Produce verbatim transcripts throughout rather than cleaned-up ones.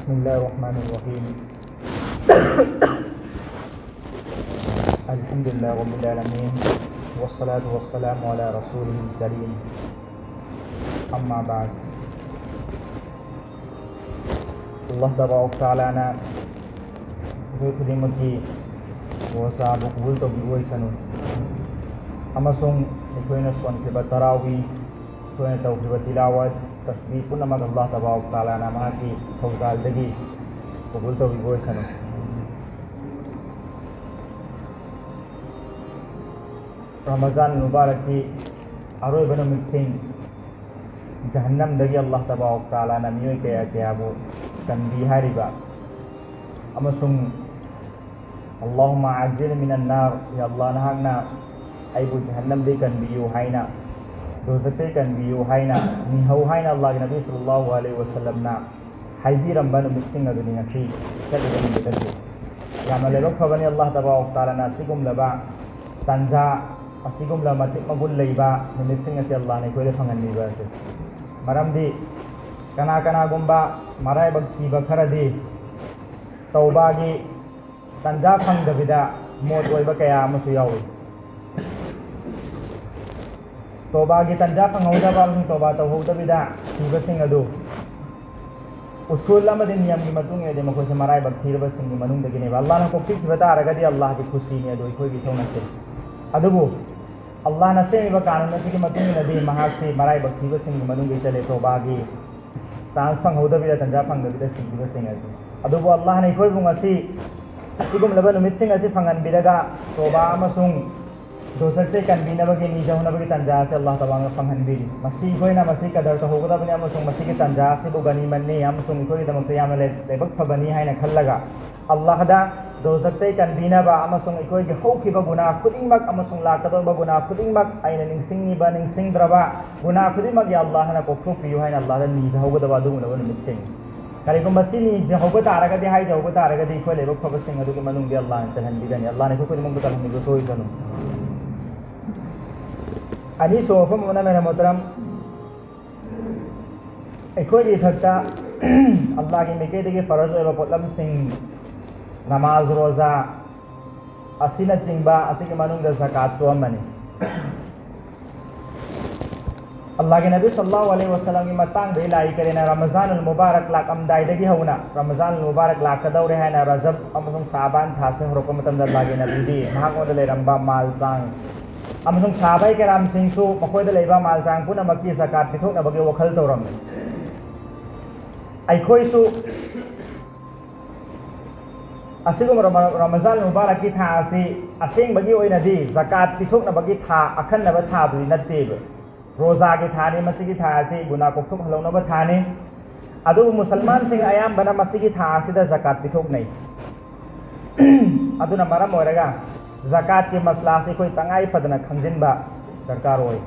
بسم الله الرحمن الرحيم. الحمد لله رب العالمين، والصلاة والسلام على رسوله الكريم. أما بعد. ꯑꯜꯂꯥꯍ ꯇꯕꯥꯔꯛ ꯇꯥꯂꯥꯅ ꯑꯩꯈꯣꯏ ꯈꯨꯗꯤꯡꯃꯛꯀꯤ ꯔꯣꯖꯥꯕꯨ ꯀꯕꯨꯜ ꯇꯧꯕꯤꯕ ꯑꯣꯏꯁꯅꯨ꯫ ꯑꯃꯁꯨꯡ ꯑꯩꯈꯣꯏꯅ ꯁꯣꯟꯈꯤꯕ ꯇꯔꯥꯋꯤ, ꯑꯩꯈꯣꯏꯅ ꯇꯧꯈꯤꯕ ꯇꯤꯂꯥꯋꯠ, ꯇꯁꯕꯤꯍ ꯄꯨꯝꯅꯃꯛ ꯑꯜꯂꯥꯍ ꯇꯕꯥꯔꯛ ꯇꯥꯂꯥꯅ ꯃꯍꯥꯛꯀꯤ ꯊꯧꯖꯥꯜꯗꯒꯤ ꯀꯕꯨꯜ ꯇꯧꯕꯤꯕ ꯑꯣꯏꯁꯅꯨ꯫ ꯔꯃꯖꯥꯟ ꯃꯨꯕꯥꯔꯛꯀꯤ ꯑꯔꯣꯏꯕ ꯅꯨꯃꯤꯠꯁꯤꯡ, ꯖꯍꯟꯅꯝꯗꯒꯤ ꯑꯜꯂꯥꯍ ꯇꯕꯥꯔꯛ ꯇꯥꯂꯥꯅ ꯃꯤꯑꯣꯏ ꯀꯌꯥ ꯀꯌꯥꯕꯨ ꯀꯟꯕꯤ ꯍꯥꯏꯔꯤꯕ, ꯑꯃꯁꯨꯡ "اللهم عجل من النار"، "ꯌꯥ ꯑꯜꯂꯥꯍ, ꯅꯍꯥꯛꯅ ꯑꯩꯕꯨ ꯖꯍꯟꯅꯝꯗꯒꯤ ꯀꯟꯕꯤꯌꯨ" ꯍꯥꯏꯅ, ꯗꯣꯖꯈꯇꯒꯤ ꯀꯟꯕꯤꯌꯨ ꯍꯥꯏꯅ ꯅꯤꯍꯧ ꯍꯥꯏꯅ ꯑꯜꯂꯥꯍꯒꯤ ꯅꯕꯤ ꯁꯜꯂꯜꯂꯥꯍꯨ ꯑꯂꯩꯍꯤ ꯋꯁꯜꯂꯝꯅ ꯍꯥꯏꯕꯤꯔꯝꯕ ꯅꯨꯃꯤꯠꯁꯤꯡ ꯑꯗꯨꯅꯤ ꯉꯁꯤ ꯆꯠꯂꯤꯕ ꯅꯨꯃꯤꯠ ꯑꯁꯤ꯫ ꯌꯥꯝꯅ ꯂꯥꯏꯕꯛ ꯐꯕꯅꯤ, ꯑꯜꯂꯥꯍ ꯇꯕꯥꯔꯛ ꯇꯥꯂꯥꯅ ꯑꯁꯤꯒꯨꯝꯂꯕ ꯇꯥꯟꯖꯥ, ꯑꯁꯤꯒꯨꯝꯂꯕ ꯃꯇꯤꯛ ꯃꯒꯨꯟ ꯂꯩꯕ ꯅꯨꯃꯤꯠꯁꯤꯡ ꯑꯁꯤ ꯑꯜꯂꯥꯍꯅ ꯑꯩꯈꯣꯏꯗ ꯐꯪꯍꯟꯕꯤꯕ ꯑꯁꯤ꯫ ꯃꯔꯝꯗꯤ ꯀꯅꯥ ꯀꯅꯥꯒꯨꯝꯕ ꯃꯔꯥꯏꯕꯛ ꯊꯤꯕ ꯈꯔꯗꯤ ꯇꯧꯕꯥꯒꯤ ꯇꯥꯟꯖꯥ ꯐꯪꯗꯕꯤꯗ ꯃꯣꯠ ꯑꯣꯏꯕ ꯀꯌꯥ ꯑꯃꯁꯨ ꯌꯥꯎꯏ꯫ ꯇꯣꯕꯥꯒꯤ ꯇꯥꯟꯖꯥ ꯐꯪꯍꯧꯗꯕ ꯑꯃꯁꯨꯡ ꯇꯣꯕꯥ ꯇꯧꯍꯧꯗꯕꯤꯗ ꯁꯤꯕꯁꯤꯡ ꯑꯗꯨ ꯎꯁꯨꯜ ꯑꯃꯗꯤ ꯅꯤꯌꯝꯒꯤ ꯃꯇꯨꯡ ꯏꯟꯅꯗꯤ ꯃꯈꯣꯏꯁꯦ ꯃꯔꯥꯏꯕꯛ ꯊꯤꯔꯕꯁꯤꯡꯒꯤ ꯃꯅꯨꯡꯗꯒꯤꯅꯦꯕ꯫ ꯑꯜꯂꯥꯍꯅ ꯀꯣꯛꯄꯤꯈꯤꯕ ꯇꯥꯔꯒꯗꯤ ꯑꯜꯂꯥꯍꯒꯤ ꯈꯨꯁꯤꯅꯤ ꯑꯗꯨ ꯑꯩꯈꯣꯏꯒꯤ ꯏꯊꯧꯅꯠꯇꯦ꯫ ꯑꯗꯨꯕꯨ ꯑꯜꯂꯥꯍꯅ ꯁꯦꯝꯃꯤꯕ ꯀꯥꯅꯨꯟ ꯑꯁꯤꯒꯤ ꯃꯇꯨꯡ ꯏꯟꯅꯗꯤ ꯃꯍꯥꯛꯁꯤ ꯃꯔꯥꯏꯕꯛ ꯊꯤꯕꯁꯤꯡꯒꯤ ꯃꯅꯨꯡꯗꯒꯤ ꯆꯠꯂꯦ, ꯇꯣꯕꯥꯒꯤ ꯆꯥꯟꯁ ꯐꯪꯍꯧꯗꯕꯤꯗ, ꯇꯥꯟꯖꯥ ꯐꯪꯗꯕꯤꯗ ꯁꯤꯈꯤꯕꯁꯤꯡ ꯑꯁꯤ꯫ ꯑꯗꯨꯕꯨ ꯑꯜꯂꯥꯍꯅ ꯑꯩꯈꯣꯏꯕꯨ ꯉꯁꯤ ꯑꯁꯤꯒꯨꯝꯂꯕ ꯅꯨꯃꯤꯠꯁꯤꯡ ꯑꯁꯤ ꯐꯪꯍꯟꯕꯤꯔꯒ ꯇꯣꯕꯥ ꯑꯃꯁꯨꯡ ꯗꯣꯖꯈꯇꯒꯤ ꯀꯟꯕꯤꯅꯕꯒꯤ, ꯅꯤꯖꯍꯧꯅꯕꯒꯤ ꯇꯥꯟꯖꯥ ꯑꯁꯤ ꯑꯜꯂꯥꯍ ꯇꯕꯥꯔꯛꯅ ꯐꯪꯍꯟꯕꯤꯔꯤ꯫ ꯃꯁꯤ ꯑꯩꯈꯣꯏꯅ ꯃꯁꯤ ꯀꯗꯔ ꯇꯧꯍꯧꯒꯗꯕꯅꯤ ꯑꯃꯁꯨꯡ ꯃꯁꯤꯒꯤ ꯇꯥꯟꯖꯥ ꯑꯁꯤꯕꯨ ꯒꯅꯤꯃꯠꯅꯤ ꯑꯃꯁꯨꯡ ꯑꯩꯈꯣꯏꯒꯤꯗꯃꯛꯇ ꯌꯥꯝꯅ ꯂꯥꯏ-, ꯂꯥꯏꯕꯛ ꯐꯕꯅꯤ ꯍꯥꯏꯅ ꯈꯜꯂꯒ ꯑꯜꯂꯥꯍꯗ ꯗꯣꯖꯈꯇꯒꯤ ꯀꯟꯕꯤꯅꯕ ꯑꯃꯁꯨꯡ ꯑꯩꯈꯣꯏꯒꯤ ꯍꯧꯈꯤꯕ ꯒꯨꯅꯥ ꯈꯨꯗꯤꯡꯃꯛ ꯑꯃꯁꯨꯡ ꯂꯥꯛꯀꯗꯧꯔꯤꯕ ꯒꯨꯅꯥ ꯈꯨꯗꯤꯡꯃꯛ, ꯑꯩꯅ ꯅꯤꯡꯁꯤꯡꯉꯤꯕ ꯅꯤꯡꯁꯤꯡꯗ꯭ꯔꯕ ꯒꯨꯅꯥ ꯈꯨꯗꯤꯡꯃꯛ ꯌꯥ ꯑꯜꯂꯥꯍꯅ ꯀꯣꯛꯊꯣꯛꯄꯤꯌꯨ ꯍꯥꯏꯅ ꯑꯜꯂꯥꯍꯗ ꯅꯤꯖꯍꯧꯒꯗꯕ ꯑꯗꯨꯒꯨꯝꯂꯕ ꯅꯨꯃꯤꯠꯁꯤꯡ꯫ ꯀꯔꯤꯒꯨꯝꯕ ꯁꯤ ꯅꯤꯖꯍꯧꯕ ꯇꯥꯔꯒꯗꯤ, ꯍꯥꯏꯖꯍꯧꯕ ꯇꯥꯔꯒꯗꯤ ꯑꯩꯈꯣꯏ ꯂꯥꯏꯕꯛ ꯐꯕꯁꯤꯡ ꯑꯗꯨꯒꯤ ꯃꯅꯨꯡꯗ ꯑꯜꯂꯥꯍꯅ ꯆꯜꯍꯟꯕꯤꯒꯅꯤ꯫ ꯑꯜꯂꯥꯍꯅ ꯑꯩꯈꯣꯏ ꯈꯨꯗꯤꯡꯃꯛꯄꯨ ꯆꯜꯍꯟꯕꯤꯕ ꯁꯣꯏꯁꯅꯨ꯫ ꯑꯅꯤꯁꯨꯕ ꯋꯥꯐꯝ ꯑꯃꯅ, ꯃꯦꯔꯥ ꯃꯣꯍꯇꯔꯝ, ꯑꯩꯈꯣꯏꯒꯤ ꯏꯊꯛꯇ ꯑꯜꯂꯥꯍꯒꯤ ꯃꯥꯏꯀꯩꯗꯒꯤ ꯐꯔꯖ ꯑꯣꯏꯕ ꯄꯣꯠꯂꯝꯁꯤꯡ, ꯅꯃꯥꯖ, ꯔꯣꯖꯥ ꯑꯁꯤꯅꯆꯤꯡꯕ, ꯑꯁꯤꯒꯤ ꯃꯅꯨꯡꯗ ꯖꯀꯥꯠꯁꯨ ꯑꯃꯅꯤ꯫ ꯑꯜꯂꯥꯍꯒꯤ ꯅꯕꯤ ꯁꯜꯂꯜꯂꯥꯍꯨ ꯑꯂꯩꯍꯤ ꯋꯥꯁꯜꯂꯝꯒꯤ ꯃꯇꯥꯡꯗ ꯏꯂꯥꯍꯤ ꯀꯔꯤꯅ ꯔꯃꯖꯥꯅꯨꯜ ꯃꯨꯕꯥꯔꯛ ꯂꯥꯛꯑꯝꯗꯥꯏꯗꯒꯤ ꯍꯧꯅ, ꯔꯃꯖꯥꯅꯨꯜ ꯃꯨꯕꯥꯔꯛ ꯂꯥꯛꯀꯗꯧꯔꯦ ꯍꯥꯏꯅ ꯔꯖꯕ ꯑꯃꯁꯨꯡ ꯁꯥꯕꯥꯟ ꯊꯥꯁꯤꯡ ꯍꯧꯔꯛꯄ ꯃꯇꯝꯗ ꯑꯜꯂꯥꯍꯒꯤ ꯅꯕꯤꯗꯤ ꯃꯍꯥꯛꯉꯣꯟꯗ ꯂꯩꯔꯝꯕ ꯃꯥꯜ ꯆꯥꯡ ꯑꯃꯁꯨꯡ ꯁꯥꯍꯥꯕꯥꯏ ꯀꯔꯥꯝꯁꯤꯡꯁꯨ ꯃꯈꯣꯏꯗ ꯂꯩꯕ ꯃꯥꯜ ꯆꯥꯡ ꯄꯨꯝꯅꯃꯛꯀꯤ ꯖꯀꯥꯠ ꯄꯤꯊꯣꯛꯅꯕꯒꯤ ꯋꯥꯈꯜ ꯇꯧꯔꯝꯃꯤ꯫ ꯑꯩꯈꯣꯏꯁꯨ ꯑꯁꯤꯒꯨꯝꯕ ꯔꯃ-, ꯔꯃꯖꯥꯟ ꯃꯨꯕꯥꯔꯛꯀꯤ ꯊꯥ ꯑꯁꯤ ꯑꯁꯦꯡꯕꯒꯤ ꯑꯣꯏꯅꯗꯤ ꯖꯀꯥꯠ ꯄꯤꯊꯣꯛꯅꯕꯒꯤ ꯊꯥ, ꯑꯈꯟꯅꯕ ꯊꯥꯗꯨꯗꯤ ꯅꯠꯇꯦꯕ꯫ ꯔꯣꯖꯥꯒꯤ ꯊꯥꯅꯤ, ꯃꯁꯤꯒꯤ ꯊꯥ ꯑꯁꯤ ꯒꯨꯅꯥ ꯀꯣꯛꯊꯣꯛꯍꯜꯍꯧꯅꯕ ꯊꯥꯅꯤ꯫ ꯑꯗꯨꯕꯨ ꯃꯨꯁꯜꯃꯥꯟꯁꯤꯡ ꯑꯌꯥꯝꯕꯅ ꯃꯁꯤꯒꯤ ꯊꯥ ꯑꯁꯤꯗ ꯖꯀꯥꯠ ꯄꯤꯊꯣꯛꯅꯩ꯫ ꯑꯗꯨꯅ ꯃꯔꯝ ꯑꯣꯏꯔꯒ ꯖꯀꯥꯠꯀꯤ ꯃꯁꯂꯥ ꯑꯁꯤ ꯑꯩꯈꯣꯏ ꯇꯉꯥꯏ ꯐꯗꯅ ꯈꯪꯖꯤꯟꯕ ꯗꯔꯀꯥꯔ ꯑꯣꯏ꯫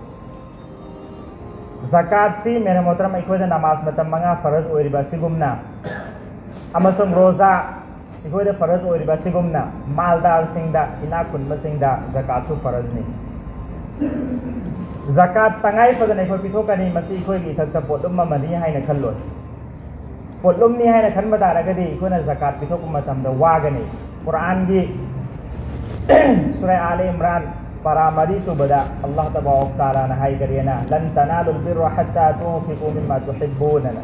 ꯖꯀꯥꯠꯁꯤ, ꯃꯦꯔꯦ ꯃꯣꯍꯇꯔꯝ, ꯑꯩꯈꯣꯏꯗ ꯅꯃꯥꯖ ꯃꯇꯝ ꯃꯉꯥ ꯐꯔꯖ ꯑꯣꯏꯔꯤꯕ ꯑꯁꯤꯒꯨꯝꯅ, ꯑꯃꯁꯨꯡ ꯔꯣꯖꯥ ꯑꯩꯈꯣꯏꯗ ꯐꯔꯖ ꯑꯣꯏꯔꯤꯕ ꯑꯁꯤꯒꯨꯝꯅ, ꯃꯥꯜꯗꯥꯔꯁꯤꯡꯗ, ꯏꯅꯥꯛ ꯈꯨꯟꯕꯁꯤꯡꯗ ꯖꯀꯥꯠꯁꯨ ꯐꯔꯖꯅꯤ꯫ ꯖꯀꯥꯠ ꯇꯉꯥꯏ ꯐꯗꯅ ꯑꯩꯈꯣꯏ ꯄꯤꯊꯣꯛꯀꯅꯤ, ꯃꯁꯤ ꯑꯩꯈꯣꯏꯒꯤ ꯏꯊꯛꯇ ꯄꯣꯠꯂꯨꯝ ꯑꯃꯅꯤ ꯍꯥꯏꯅ ꯈꯜꯂꯣꯏ꯫ ꯄꯣꯠꯂꯨꯝꯅꯤ ꯍꯥꯏꯅ ꯈꯟꯕ ꯇꯥꯔꯒꯗꯤ ꯑꯩꯈꯣꯏꯅ ꯖꯀꯥꯠ ꯄꯤꯊꯣꯛꯄ ꯃꯇꯝꯗ ꯋꯥꯒꯅꯤ꯫ ꯀꯨꯔꯥꯟꯒꯤ ꯁꯨꯔꯥ ꯑꯥꯂ ꯏꯝꯔꯥꯟ, ꯄꯥꯔꯥ ꯃꯔꯤ ꯁꯨꯕꯗ ꯑꯜꯂꯥꯍ ꯇꯕꯥꯔꯛ ꯇꯥꯂꯥꯅ ꯍꯥꯏꯈꯔꯦꯅ, "ꯂꯟ ꯇꯅꯥꯂꯨꯜ ꯕꯤꯔꯔ ꯍꯠꯇꯥ ꯇꯨꯟꯐꯤꯀꯨ ꯃꯤꯝꯃꯥ ꯇꯨꯍꯤꯕꯕꯨꯟ" ꯑꯅ꯫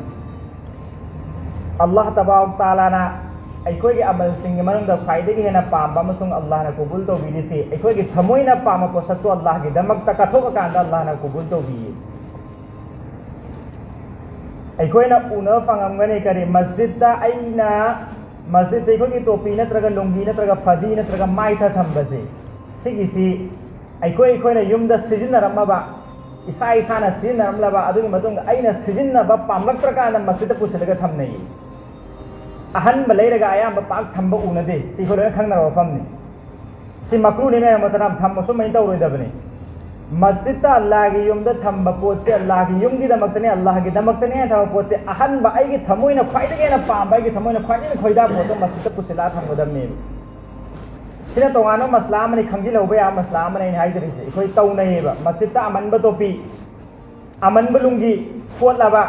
ꯑꯜꯂꯥꯍ ꯇꯕꯥꯔꯛ ꯇꯥꯂꯥꯅ ꯑꯩꯈꯣꯏꯒꯤ ꯑꯃꯜꯁꯤꯡꯒꯤ ꯃꯅꯨꯡꯗ ꯈ꯭ꯋꯥꯏꯗꯒꯤ ꯍꯦꯟꯅ ꯄꯥꯝꯕ ꯑꯃꯁꯨꯡ ꯑꯜꯂꯥꯍꯅ ꯀꯕꯨꯜ ꯇꯧꯕꯤꯔꯤꯁꯤ, ꯑꯩꯈꯣꯏꯒꯤ ꯊꯃꯣꯏꯅ ꯄꯥꯝꯕ ꯄꯣꯠꯁꯛꯇꯨ ꯑꯜꯂꯥꯍꯒꯤꯗꯃꯛꯇ ꯀꯠꯊꯣꯛꯑꯀꯥꯟꯗ ꯑꯜꯂꯥꯍꯅ ꯀꯕꯨꯜ ꯇꯧꯕꯤꯌꯦ꯫ ꯑꯩꯈꯣꯏꯅ ꯎꯅꯕ ꯐꯪꯉꯝꯒꯅꯤ, ꯀꯔꯤ, ꯃꯁꯖꯤꯗꯇ ꯑꯩꯅ, ꯃꯁꯖꯤꯗꯇ ꯑꯩꯈꯣꯏꯒꯤ ꯇꯣꯄꯤ ꯅꯠꯇ꯭ꯔꯒ ꯂꯨꯡꯒꯤ ꯅꯠꯇ꯭ꯔꯒ ꯐꯗꯤ ꯅꯠꯇ꯭ꯔꯒ ꯃꯥꯏꯊ ꯊꯝꯕꯁꯦ, ꯁꯤꯒꯤꯁꯤ ꯑꯩꯈꯣꯏ, ꯑꯩꯈꯣꯏꯅ ꯌꯨꯝꯗ ꯁꯤꯖꯤꯟꯅꯔꯝꯃꯕ, ꯏꯁꯥ ꯏꯁꯥꯅ ꯁꯤꯖꯤꯟꯅꯔꯝꯂꯕ, ꯑꯗꯨꯒꯤ ꯃꯇꯨꯡꯗ ꯑꯩꯅ ꯁꯤꯖꯤꯟꯅꯕ ꯄꯥꯝꯂꯛꯇ꯭ꯔꯀꯥꯟꯗ ꯃꯁꯖꯤꯗꯇ ꯄꯨꯁꯤꯜꯂꯒ ꯊꯝꯅꯩꯌꯦ꯫ ꯑꯍꯟꯕ ꯂꯩꯔꯒ ꯑꯌꯥꯝꯕ ꯄꯥꯛ ꯊꯝꯕ ꯎꯅꯗꯦ꯫ ꯁꯤ ꯑꯩꯈꯣꯏ ꯂꯣꯏꯅ ꯈꯪꯅꯔꯕ ꯋꯥꯐꯝꯅꯤ꯫ ꯁꯤ ꯃꯀ꯭ꯔꯨꯅꯤ, ꯃꯌꯥꯝ ꯃꯇꯅ ꯊꯝꯕ ꯁꯨꯝ ꯑꯩꯅ ꯇꯧꯔꯣꯏꯗꯕꯅꯤ꯫ ꯃꯁꯖꯤꯗꯇ, ꯑꯜꯂꯥꯍꯒꯤ ꯌꯨꯝꯗ ꯊꯝꯕ ꯄꯣꯠꯁꯦ ꯑꯜꯂꯥꯍꯒꯤ ꯌꯨꯝꯒꯤꯗꯃꯛꯇꯅꯦ, ꯑꯜꯂꯥꯍꯒꯤꯗꯃꯛꯇꯅꯦ ꯍꯥꯏꯅ ꯊꯝꯕ ꯄꯣꯠꯁꯦ, ꯑꯍꯟꯕ, ꯑꯩꯒꯤ ꯊꯃꯣꯏꯅ ꯈ꯭ꯋꯥꯏꯗꯒꯤ ꯍꯦꯟꯅ ꯄꯥꯝꯕ, ꯑꯩꯒꯤ ꯊꯃꯣꯏꯅ ꯈ꯭ꯋꯥꯏꯗꯒꯤ ꯍꯦꯟꯅ ꯈꯣꯏꯗꯥꯕ ꯄꯣꯠꯇꯣ ꯃꯁꯖꯤꯗꯇ ꯄꯨꯁꯤꯜꯂꯒ ꯊꯝꯒꯗꯕꯅꯦꯕ꯫ ꯁꯤꯅ ꯇꯣꯉꯥꯟꯕ ꯃꯁꯂꯥ ꯑꯃꯅꯤ, ꯈꯪꯖꯤꯜꯍꯧꯕ ꯌꯥꯕ ꯃꯁꯂꯥ ꯑꯃꯅꯤ ꯑꯩꯅ ꯍꯥꯏꯖꯔꯤꯁꯦ꯫ ꯑꯩꯈꯣꯏ ꯇꯧꯅꯩꯌꯦꯕ, ꯃꯁꯖꯤꯗꯇ ꯑꯃꯟꯕ ꯇꯣꯄꯤ, ꯑꯃꯟꯕ ꯂꯨꯡꯒꯤ, ꯐꯣꯠꯂꯕ,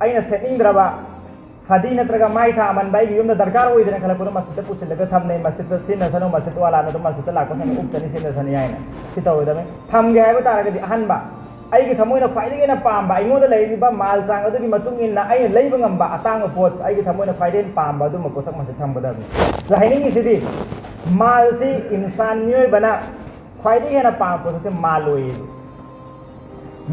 ꯑꯩꯅ ꯁꯦꯠꯅꯤꯡꯗ꯭ꯔꯕ, ꯈꯥꯗꯤ ꯅꯠꯇ꯭ꯔꯒ ꯃꯥꯏ ꯊꯥ ꯑꯃꯟꯕ ꯑꯩꯒꯤ ꯌꯨꯝꯗ ꯗꯔꯀꯥꯔ ꯑꯣꯏꯗꯅ ꯈꯜꯂꯛꯄꯗꯣ ꯃꯁꯖꯤꯗꯇ ꯄꯨꯁꯤꯜꯂꯒ ꯊꯝꯅꯩ, ꯃꯁꯖꯤꯗꯇ ꯁꯤꯖꯤꯟꯅꯁꯅꯨ, ꯃꯁꯖꯤꯗ ꯋꯥꯂꯥꯅ ꯑꯗꯨꯝ ꯃꯁꯖꯤꯗꯇ ꯂꯥꯛꯄ ꯍꯦꯟꯅ ꯎꯞꯇꯅꯤ, ꯁꯤꯖꯤꯟꯅꯁꯅꯤ ꯍꯥꯏꯅ꯫ ꯁꯤ ꯇꯧꯔꯣꯏꯗꯕꯅꯤ꯫ ꯊꯝꯒꯦ ꯍꯥꯏꯕ ꯇꯥꯔꯒꯗꯤ ꯑꯍꯟꯕ, ꯑꯩꯒꯤ ꯊꯃꯣꯏꯅ ꯈ꯭ꯋꯥꯏꯗꯒꯤ ꯍꯦꯟꯅ ꯄꯥꯝꯕ, ꯑꯩꯉꯣꯟꯗ ꯂꯩꯔꯤꯕ ꯃꯥꯜ ꯆꯥꯡ ꯑꯗꯨꯒꯤ ꯃꯇꯨꯡ ꯏꯟꯅ ꯑꯩꯅ ꯂꯩꯕ ꯉꯝꯕ ꯑꯇꯥꯡꯕ ꯄꯣꯠ, ꯑꯩꯒꯤ ꯊꯃꯣꯏꯅ ꯈ꯭ꯋꯥꯏꯗꯒꯤ ꯍꯦꯟꯅ ꯄꯥꯝꯕ ꯑꯗꯨꯝꯕ ꯄꯣꯠꯁꯛ ꯃꯁꯤ ꯊꯝꯒꯗꯕꯅꯤ꯫ ꯁꯤꯗ ꯍꯥꯏꯅꯤꯡꯉꯤꯁꯤꯗꯤ, ꯃꯥꯜꯁꯤ ꯏꯟꯁꯥꯟ ꯃꯤꯑꯣꯏꯕꯅ ꯈ꯭ꯋꯥꯏꯗꯒꯤ ꯍꯦꯟꯅ ꯄꯥꯝꯕ ꯄꯣꯠꯁꯛꯁꯦ ꯃꯥꯜ ꯑꯣꯏꯌꯦ꯫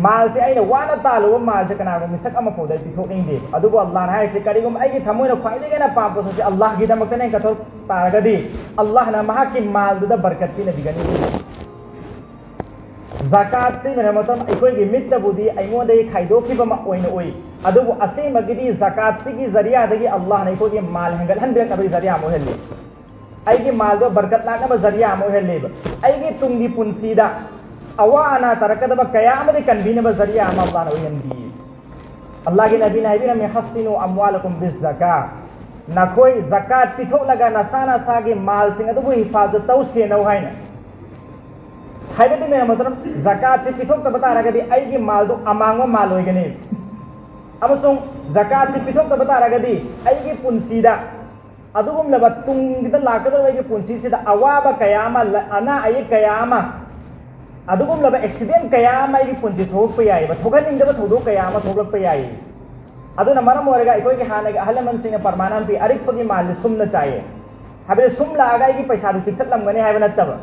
ꯃꯥꯜꯁꯦ, ꯑꯩꯅ ꯋꯥꯅ ꯇꯥꯜꯂꯨꯕ ꯃꯥꯜꯁꯦ ꯀꯅꯥꯒꯨꯝꯕ ꯃꯤꯁꯛ ꯑꯃ ꯐꯥꯎꯗ ꯑꯩ ꯄꯤꯊꯣꯛꯅꯤꯡꯗꯦ꯫ ꯑꯗꯨꯕꯨ ꯑꯜꯂꯥꯍꯅ ꯍꯥꯏꯔꯤꯁꯦ, ꯀꯔꯤꯒꯨꯝꯕ ꯑꯩꯒꯤ ꯊꯃꯣꯏꯅ ꯈ꯭ꯋꯥꯏꯗꯒꯤ ꯍꯦꯟꯅ ꯄꯥꯝꯕ ꯄꯣꯠꯁꯛꯁꯦ ꯑꯜꯂꯥꯍꯒꯤꯗꯃꯛꯇꯅꯦ ꯀꯠꯊꯣꯛ ꯇꯥꯔꯒꯗꯤ, ꯑꯜꯂꯥꯍꯅ ꯃꯍꯥꯛꯀꯤ ꯃꯥꯜꯗꯨꯗ ꯕꯔꯀꯠ ꯄꯤꯅꯕꯤꯒꯅꯤ꯫ ꯖꯀꯥꯠꯁꯤ, ꯃꯦꯔꯥ ꯃꯣꯍꯇꯔꯝ, ꯑꯩꯈꯣꯏꯒꯤ ꯃꯤꯠꯇꯕꯨꯗꯤ ꯑꯩꯉꯣꯟꯗꯒꯤ ꯈꯥꯏꯗꯣꯛꯈꯤꯕ ꯑꯃ ꯑꯣꯏꯅ ꯎꯏ, ꯑꯗꯨꯕꯨ ꯑꯁꯦꯡꯕꯒꯤꯗꯤ ꯖꯀꯥꯠꯁꯤꯒꯤ ꯖꯔꯤꯌꯥꯗꯒꯤ ꯑꯜꯂꯥꯍꯅ ꯑꯩꯈꯣꯏꯒꯤ ꯃꯥꯜ ꯍꯦꯟꯒꯠꯍꯟꯕꯤꯔꯛꯅꯕꯒꯤ ꯖꯔꯤꯌꯥ ꯑꯃ ꯑꯣꯏꯍꯜꯂꯤ꯫ ꯑꯩꯒꯤ ꯃꯥꯜꯗꯣ ꯕꯔꯀꯠ ꯂꯥꯛꯅꯕ ꯖꯔꯤꯌꯥ ꯑꯃ ꯑꯣꯏꯍꯜꯂꯦꯕ꯫ ꯑꯩꯒꯤ ꯇꯨꯡꯒꯤ ꯄꯨꯟꯁꯤꯗ ꯑꯋꯥ ꯑꯅꯥ ꯇꯥꯔꯛꯀꯗꯕ ꯀꯌꯥ ꯑꯃꯗꯤ ꯀꯟꯕꯤꯅꯕ ꯖꯔꯤꯌꯥ ꯑꯃ ꯑꯜꯂꯥꯍꯅ ꯑꯣꯏꯍꯟꯕꯤ꯫ ꯑꯜꯂꯥꯍꯒꯤ ꯅꯕꯤꯅ ꯍꯥꯏꯕꯤꯔꯝꯃꯤ, "ꯍꯁꯤꯅꯨ ꯑꯝꯋꯥꯂꯀꯨꯝ ꯕꯤꯖꯀꯥ", ꯅꯈꯣꯏ ꯖꯀꯥꯠ ꯄꯤꯊꯣꯛꯂꯒ ꯅꯁꯥ ꯅꯁꯥꯒꯤ ꯃꯥꯜꯁꯤꯡ ꯑꯗꯨꯕꯨ ꯍꯤꯐꯥꯖꯠ ꯇꯧ, ꯁꯦꯟꯅꯧ ꯍꯥꯏꯅ꯫ ꯍꯥꯏꯕꯗꯤ, ꯃꯦꯔꯥ ꯃꯣꯍꯇꯔꯝ, ꯖꯀꯥꯠꯁꯤ ꯄꯤꯊꯣꯛꯇꯕ ꯇꯥꯔꯒꯗꯤ ꯑꯩꯒꯤ ꯃꯥꯜꯗꯨ ꯑꯃꯥꯡꯕ ꯃꯥꯜ ꯑꯣꯏꯒꯅꯤ꯫ ꯑꯃꯁꯨꯡ ꯖꯀꯥꯠꯁꯤ ꯄꯤꯊꯣꯛꯇꯕ ꯇꯥꯔꯒꯗꯤ ꯑꯩꯒꯤ ꯄꯨꯟꯁꯤꯗ ꯑꯗꯨꯒꯨꯝꯂꯕ ꯇꯨꯡꯒꯤꯗ ꯂꯥꯛꯀꯗꯧꯔꯤꯕ ꯑꯩꯒꯤ ꯄꯨꯟꯁꯤꯁꯤꯗ ꯑꯋꯥꯕ ꯀꯌꯥ ꯑꯃ, ꯂ-, ꯑꯅꯥ ꯑꯌꯦꯛ ꯀꯌꯥ ꯑꯃ, ꯑꯗꯨꯒꯨꯝꯂꯕ ꯑꯦꯛꯁꯤꯗꯦꯟ ꯀꯌꯥ ꯑꯃ ꯑꯩꯒꯤ ꯄꯨꯟꯁꯤ ꯊꯣꯛꯂꯛꯄ ꯌꯥꯏꯑꯕ, ꯊꯣꯛꯍꯟꯅꯤꯡꯗꯕ ꯊꯧꯗꯣꯛ ꯀꯌꯥ ꯑꯃ ꯊꯣꯛꯂꯛꯄ ꯌꯥꯏ꯫ ꯑꯗꯨꯅ ꯃꯔꯝ ꯑꯣꯏꯔꯒ ꯑꯩꯈꯣꯏꯒꯤ ꯍꯥꯟꯅꯒꯤ ꯑꯍꯜ ꯂꯃꯟꯁꯤꯡꯅ ꯄ꯭ꯔꯃꯥꯟ ꯑꯃ ꯄꯤ, "ꯑꯔꯤꯛꯄꯒꯤ ꯃꯥꯜꯗꯤ ꯁꯨꯝꯅ ꯆꯥꯏꯌꯦ"꯫ ꯍꯥꯏꯕꯗꯤ ꯁꯨꯝ ꯂꯥꯛꯑꯒ ꯑꯩꯒꯤ ꯄꯩꯁꯥꯗꯨ ꯆꯤꯛꯊꯠꯂꯝꯒꯅꯤ ꯍꯥꯏꯕ ꯅꯠꯇꯕ,